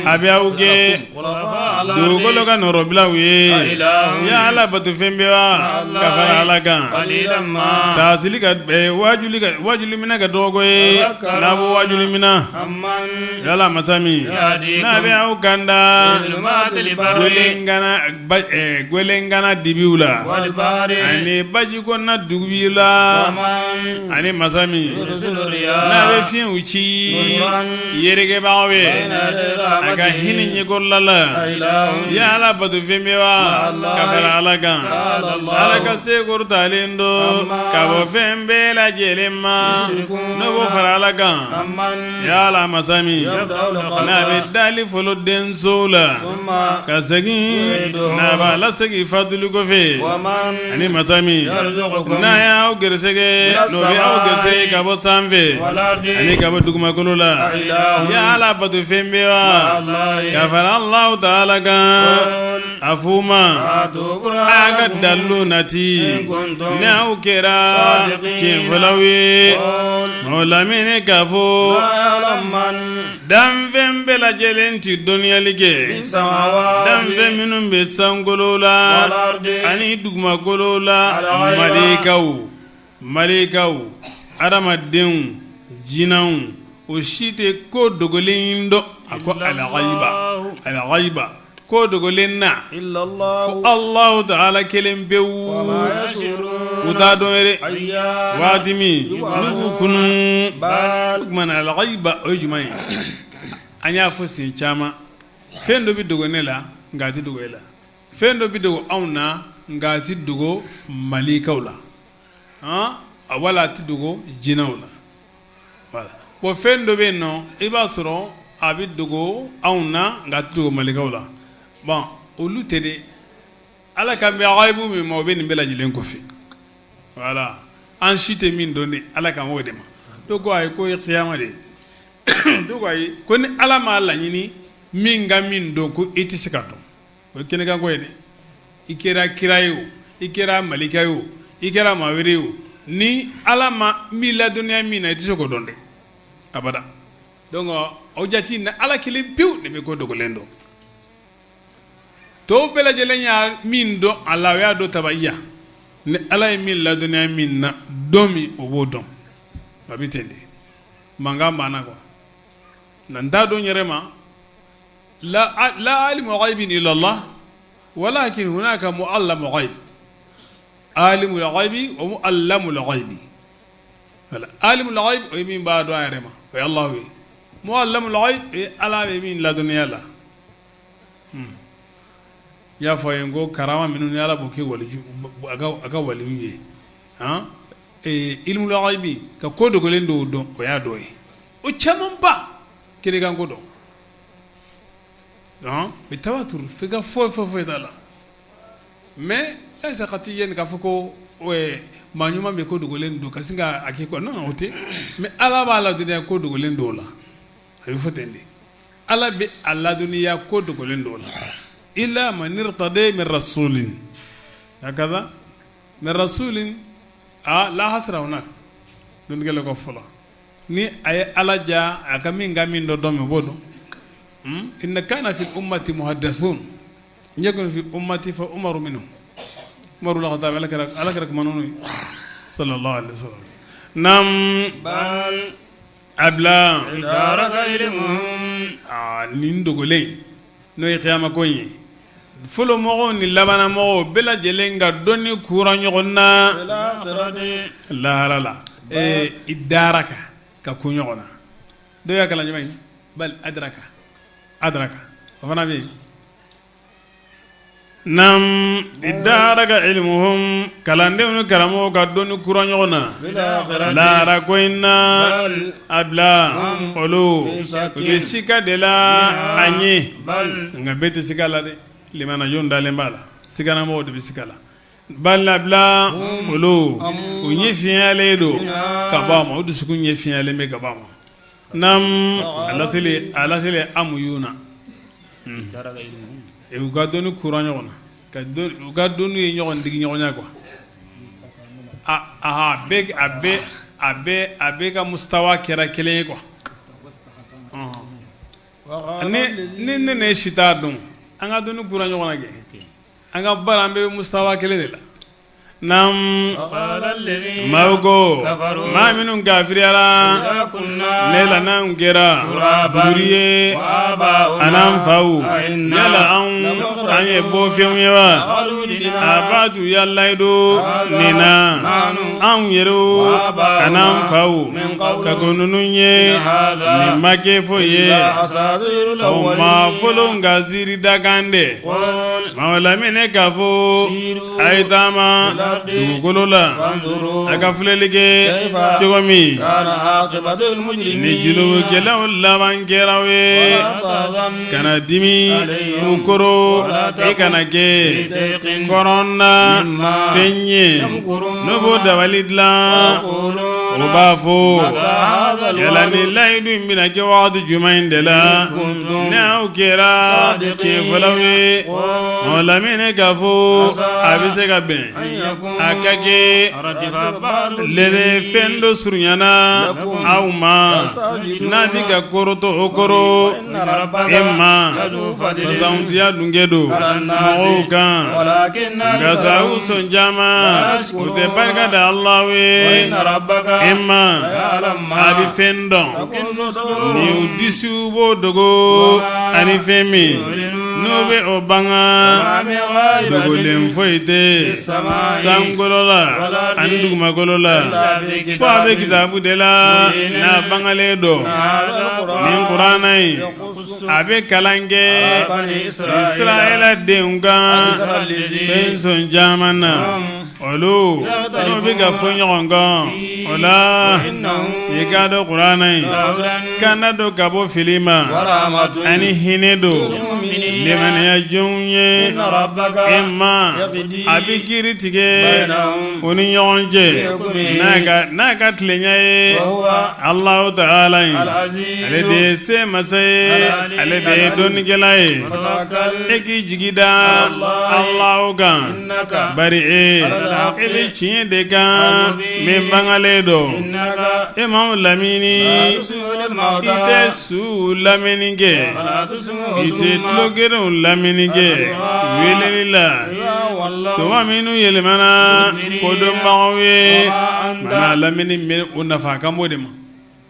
a bɛ aw kɛ dugukolo ka nɔrɔbilaw ye yala batofɛn bɛ wa ka fara Ala kan taasili ka wajuli ka wajuli minɛ ka dɔgɔ ye n'a b'o wajuli minɛ yala masa min n'a bɛ aw kanda gwelenkana dibiw la ani baji kɔnɔna dibiw la ani masa min n'a bɛ fiɲɛw ci yerekebagaw ye a ka hinɛ ɲɛkɔrɔla la yala batofɛn bɛ wa ka fara Ala kan Ala ka se kɔrɔtalen don ka bɔ fɛn bɛɛ lajɛlen ma n'o b'o fara Ala kan yala masa min n'a bɛ dali fɔlɔ densow la ka segin n'a b'a lasegin fatuli kɔfɛ ani masa min n'a y'aw gɛrɛsɛgɛ n'o bɛ aw gɛrɛsɛgɛ ka bɔ sanfɛ ani ka bɔ dugumakolo la yala batofɛn bɛ wa ka fara Alahu taala kan a f'u ma a ka dalilu nati ni aw kɛra tiɲɛfɔlaw ye o lamini k'a fɔ danfɛn bɛɛ lajɛlen tɛ dɔnniyali kɛ danfɛn minnu bɛ sankolo la ani dugumakolo la malikaw malikaw adamadenw jinɛw o si tɛ ko dogolen dɔn a ko alghaiba alghaiba ko dogolen na fo Alahu taala kelen pewu u t'a dɔn yɛrɛ waati min n'u b'u kunun o tuma na alghaiba o ye jumɛn ye an y'a fɔ siɲɛ caman fɛn dɔ bɛ dogo ne la nka a tɛ dogo e la fɛn dɔ bɛ dogo anw na nka a tɛ dogo malikaw la a wala a tɛ dogo jinɛw la voilà bon fɛn dɔ bɛ yen nɔ i b'a sɔrɔ a bɛ dogo anw na nka a tɛ dogo malikaw la bon olu tɛ dɛ ala kan bɛ ghaibu min ma o bɛ nin bɛɛ lajɛlen kɔfɛ voilà an si tɛ min dɔn de ala kan b'o de ma dɔw ko ayi k'o ye kiyama de ye dɔw ko ayi ko ni ala m'a laɲini min ka min dɔn ko i tɛ se k'a dɔn o ye kɛnɛkanko ye dɛ i kɛra kira ye o i kɛra malika ye o i kɛra maa wɛrɛ ye o ni ala ma min ladɔnniya min na i tɛ se k'o dɔn dɛ abada donc o jate na ala kelen pewu de bɛ ko dogolen dɔn tɔw bɛɛ lajɛlen y'a min dɔn a la o y'a dɔn tabaiya ni ala ye min ladɔnniya min na don min o b'o dɔn a bɛ ten de mankan banna quoi nka n t'a dɔn n yɛrɛ ma la alimu ghaibin illa Allah walakin hunaka muallamu ghaib alimul ghaibi wa muallamul ghaibi voilà alimul ghaib o ye min b'a dɔn a yɛrɛ ma o ye Alahu ye muallamul ghaib o ye Ala bɛ min ladɔnniya la. N y'a fɔ a ye ko karama minnu ni Ala b'o kɛ waliju a ka waliw ye han ilmul ghaibi ka ko dogolen dɔw dɔn o y'a dɔ ye o camanba kelekan ko dɔn bi tawatur f'i ka foyi foyi foyi t'a la mais laysa qatiyan k'a fɔ ko maa ɲuman bɛ ko dogolen dɔn ka sin k'a kɛ quoi non o tɛ mais Ala b'a ladɔnniya ko dogolen dɔw la a bɛ fɔ ten de Ala bɛ a ladɔnniya ko dogolen dɔw la illa man irtada min rasulin hakaza min rasulin aa la hasra hunak dɔnnikɛlaw ka fɔ la ni a ye Ala diya a ka min ka min dɔ dɔn min o b'o dɔn inna kana fi ummati muhaddathun in yakun fi ummati fa umaru minhum Umaru ibn Khattab Ala kira Ala kira kumana n'o ye sallallahu alaihi wasallam nam bal a bila idaraka ilmuhum aa nin dogolen n'o ye kiyama ko in ye fɔlɔ mɔgɔw ni labanna mɔgɔw bɛɛ lajɛlen ka dɔnni kura ɲɔgɔn na lahara la idaraka ka kun ɲɔgɔn na dɔw y'a kalan jumɛn ye bal adraka adraka o fana bɛ yen Nam idaraka ilmuhum kalandenw ni karamɔgɔw ka dɔnni kura ɲɔgɔn na lahara ko in na a bila olu u bɛ sika de la a ɲɛ nka bɛɛ tɛ sika la dɛ limanajɔn dalen b'a la sikanamɔgɔw de bɛ sika la bal a bila olu u ɲɛ fiyɛnyalen don ka bɔ a ma u dusukun ɲɛ fiyɛnyalen bɛ ka bɔ a ma nam a lasili amuyuna u ka dɔnni kura ɲɔgɔn na u ka dɔnni ye ɲɔgɔn digi ɲɔgɔnya quoi a bɛɛ ka mustawa kɛra kelen ye quoi ni ne ne si t'a dɔn an ka dɔnni kura ɲɔgɔn na kɛ an ka baara an bɛ mustawa kelen de la Nam maaw ko maa minnu kafiriyara ne la n'anw kɛra buguri ye an'an faw yala anw an ye bɔfɛnw ye wa a b'a tu ya layidu nin na anw yɛrɛw an'an faw ka kɔn ninnu ɲɛ nin ma kɛ foyi ye o maa fɔlɔ ka ziiri dakan de maa lamini k'a fɔ a ye taama dugukolo la a ka filɛli kɛ cogo min ni junubukɛlaw laban kɛra ye kana dimi u kɔrɔ i kana kɛ kɔrɔnna fɛn ye n'u b'o dabali dilan u b'a fɔ yala nin layidu in bɛna kɛ waati jumɛn in de la ni aw kɛra tiɲɛfɔlaw ye o lamini k'a fɔ a bɛ se ka bɛn a ka kɛ lele fɛn dɔ surunyana aw ma n'a bɛ ka kɔrɔtɔ o kɔrɔ e ma fisamantiya dunkɛ don mɔgɔw kan nka sa u sɔn caman u tɛ barika da Ala ye e ma a bɛ fɛn dɔn ni u disiw b'o dogo ani fɛn min n'u bɛ o banga dogolen foyi tɛ sankolo la ani dugumakolo la fo a bɛ kitabu de la n'a bangalen don nin kuranɛ in a bɛ kalan kɛ Israɛla denw kan fɛn sɔn caman na olu n'u bɛ ka fɔ ɲɔgɔn kɔ o la i k'a dɔn kuranɛ in kanda don ka bɔ fili ma ani hinɛ don limaniya jɔnw ye e ma a bɛ kiiri tigɛ u ni ɲɔgɔn cɛ n'a ka tilenya ye Alahu taala in ale de ye se masa ye ale de ye dɔnnikɛla ye e k'i jigi da Alahu kan bari e e bɛ tiɲɛ de kan min bangalen don e ma lamini i tɛ su lamɛnni kɛ i tɛ tulogerenw lamɛnni kɛ weleli la tuma min n'u yɛlɛmana kodɔnbagaw ye mana lamɛnni bɛ o nafa kan b'o de ma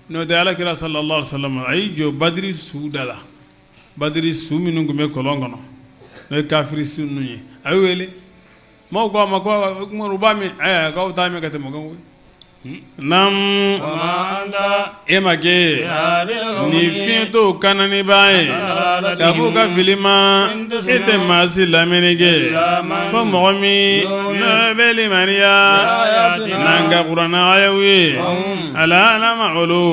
n'o tɛ ala kira sallallahu alaihi wasallam a y'i jɔ badiri su da la Badiri su minnu tun bɛ kɔlɔn kɔnɔ n'o ye kafiri su ninnu ye a y'u wele maaw ko a ma ko u b'a min k'aw t'a min ka tɛmɛ kan koyi naamu e ma kɛ nin fiyentɔw kananibaa ye Ka b'u ka fili ma e tɛ maa si lamɛnni kɛ fo mɔgɔ min n'o bɛ limaniya n'an ka kuranɛ ayaw ye alama olu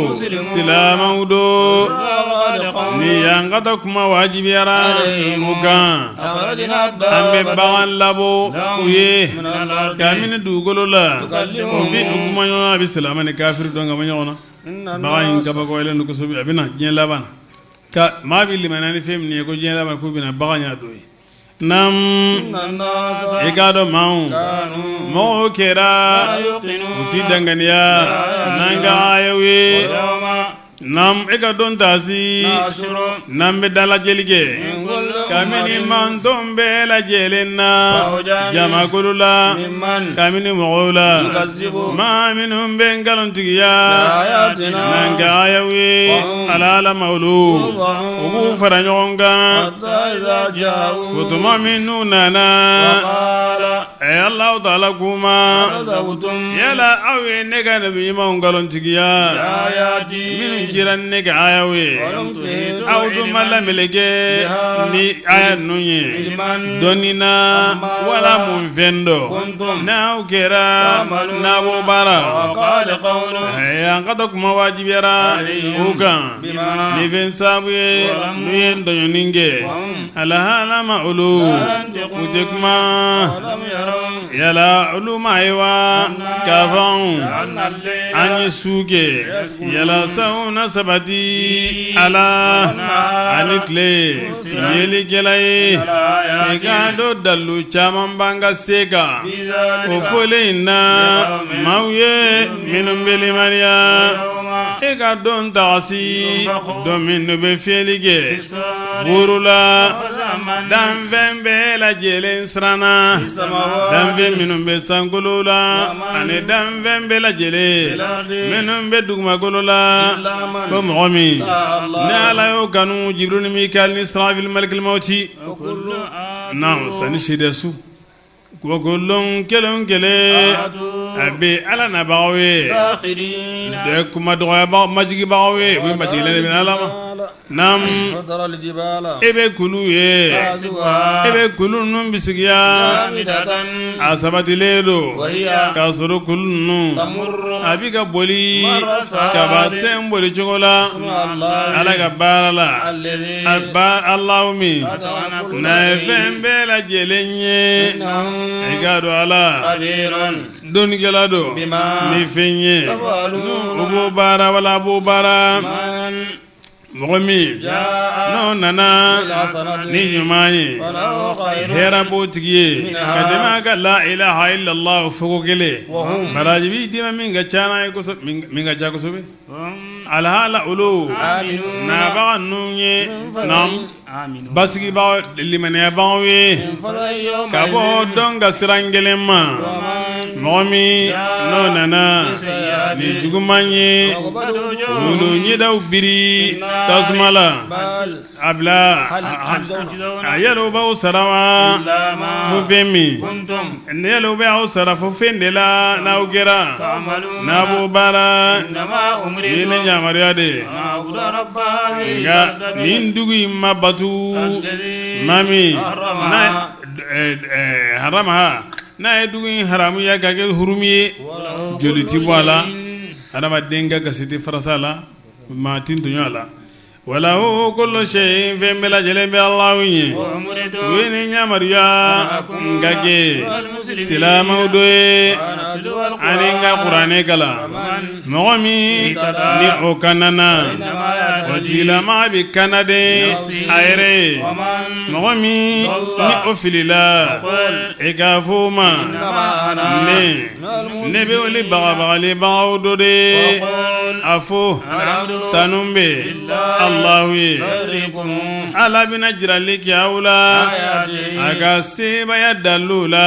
silamɛw don ni y'an ka taa kuma wajibiyara u kan an bɛ bagan labɔ u ye kabini dugukolo la o bɛ u kuma ɲɔgɔn a bɛ silamɛ ni kafiri dɔn ka bɔ ɲɔgɔn na bagan in kabakoyalen don kosɛbɛ a bɛ na diɲɛ laban ka maa bɛ limaniya ni fɛn min ye ko diɲɛ laban k'u bɛna bagan y'a dɔ ye naam i k'a dɔn maaw mɔgɔw kɛra u ti danganiya n'an ka ayaw ye naam e ka don taasi n'an bɛ dalajɛli kɛ kabini mantɔn bɛɛ lajɛlen na jamakulu la kabini mɔgɔw la maa minnu bɛ nkalontigiya n'an ka ayaw ye alama olu u b'u fara ɲɔgɔn kan fo tuma min n'u nana Alahu taala k'u ma yala aw ye ne ka nabi ɲumanw nkalontigiya minnu cira ni ne ka ayaw ye aw dun ma lameleke ni aya ninnu ye dɔnni na wala mun fɛn dɔ n'aw kɛra n'a b'o baara an ka to kuma wajibiyara u kan ni fɛn sabu ye n'u ye tɔɲɔni kɛ alama olu u tɛ kuma yala olu m'a ye wa k'a fɔ an ye su kɛ yalasa u na sabati a la ani tile yelikɛla ye i k'a dɔn dalu caman b'an ka se kan o fɔlen in na maaw ye minnu bɛ limaniya e ka don taasi don min n'u bɛ fiyɛli kɛ buru la danfɛn bɛɛ lajɛlen siranna danfɛn minnu bɛ sankolo la ani danfɛn bɛɛ lajɛlen minnu bɛ dugumakolo la ko mɔgɔ min ni Ala y'o kanu Jibiril ni Mikali ni Israfil malikil mawti naam sani seereya su Ko kullun kelen kelen a bɛ ala nabagaw ye kuma dɔgɔyabagaw majigibagaw ye u bɛ majigilen de bɛna ala ma naamu e bɛ kulu ye e bɛ kulu ninnu bisigiya a sabatilen don k'a sɔrɔ kulu ninnu a bɛ ka boli kabasen boli cogo la ala ka baara la a ba Alahu min n'a ye fɛn bɛɛ lajɛlen ye i k'a dɔn ala dɔnnikɛla don ni fɛn ye u b'o baara wala b'o baara mɔgɔ min n'o nana ni ɲuman ye hɛrɛ b'o tigi ye ka tɛmɛ a ka la ilaha illallah fɔko kelen baraji bɛ d'i ma min ka ca n'a ye min ka ca kosɛbɛ Alhala olu nabaga ninnu ye basigibagaw limaniyabagaw ye ka bɔ dɔn ka siran gɛlɛn ma mɔgɔ min n'o nana ni juguman ye olu ɲɛdaw biri tasuma la A bila a yala u b'aw sara wa fo fɛn min ne yala u bɛ aw sara fo fɛn de la n'aw kɛra n'a b'o baara ye ne yamaruya de ye nka nin dugu in ma batu maa min haramaha n'a ye dugu in haramuya ka kɛ hurumu ye joli tɛ bɔ a la adamaden ka gasi tɛ farasa la maa tɛ tɔɲɔ a la Walahu kullu shay'in fɛn bɛɛ lajɛlen bɛ Alahu ye u ye ne yamaruya n ka kɛ silamɛw dɔ ye ani n ka kuranɛ kalan mɔgɔ min ni o kanana o tigilamaa bɛ kana de a yɛrɛ ye mɔgɔ min ni o filila e k'a fɔ o ma ne ne bɛ wuli bagabagalibagaw dɔ de ye a fo tanu bɛ Alahu ye Ala bɛna jirali kɛ aw la a ka sebaaya dalilu la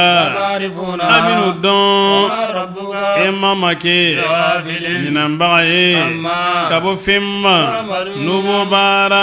a bɛn'u dɔn e ma ma kɛ ɲinɛbaga ye ka bɔ fɛn ma n'u b'o baara.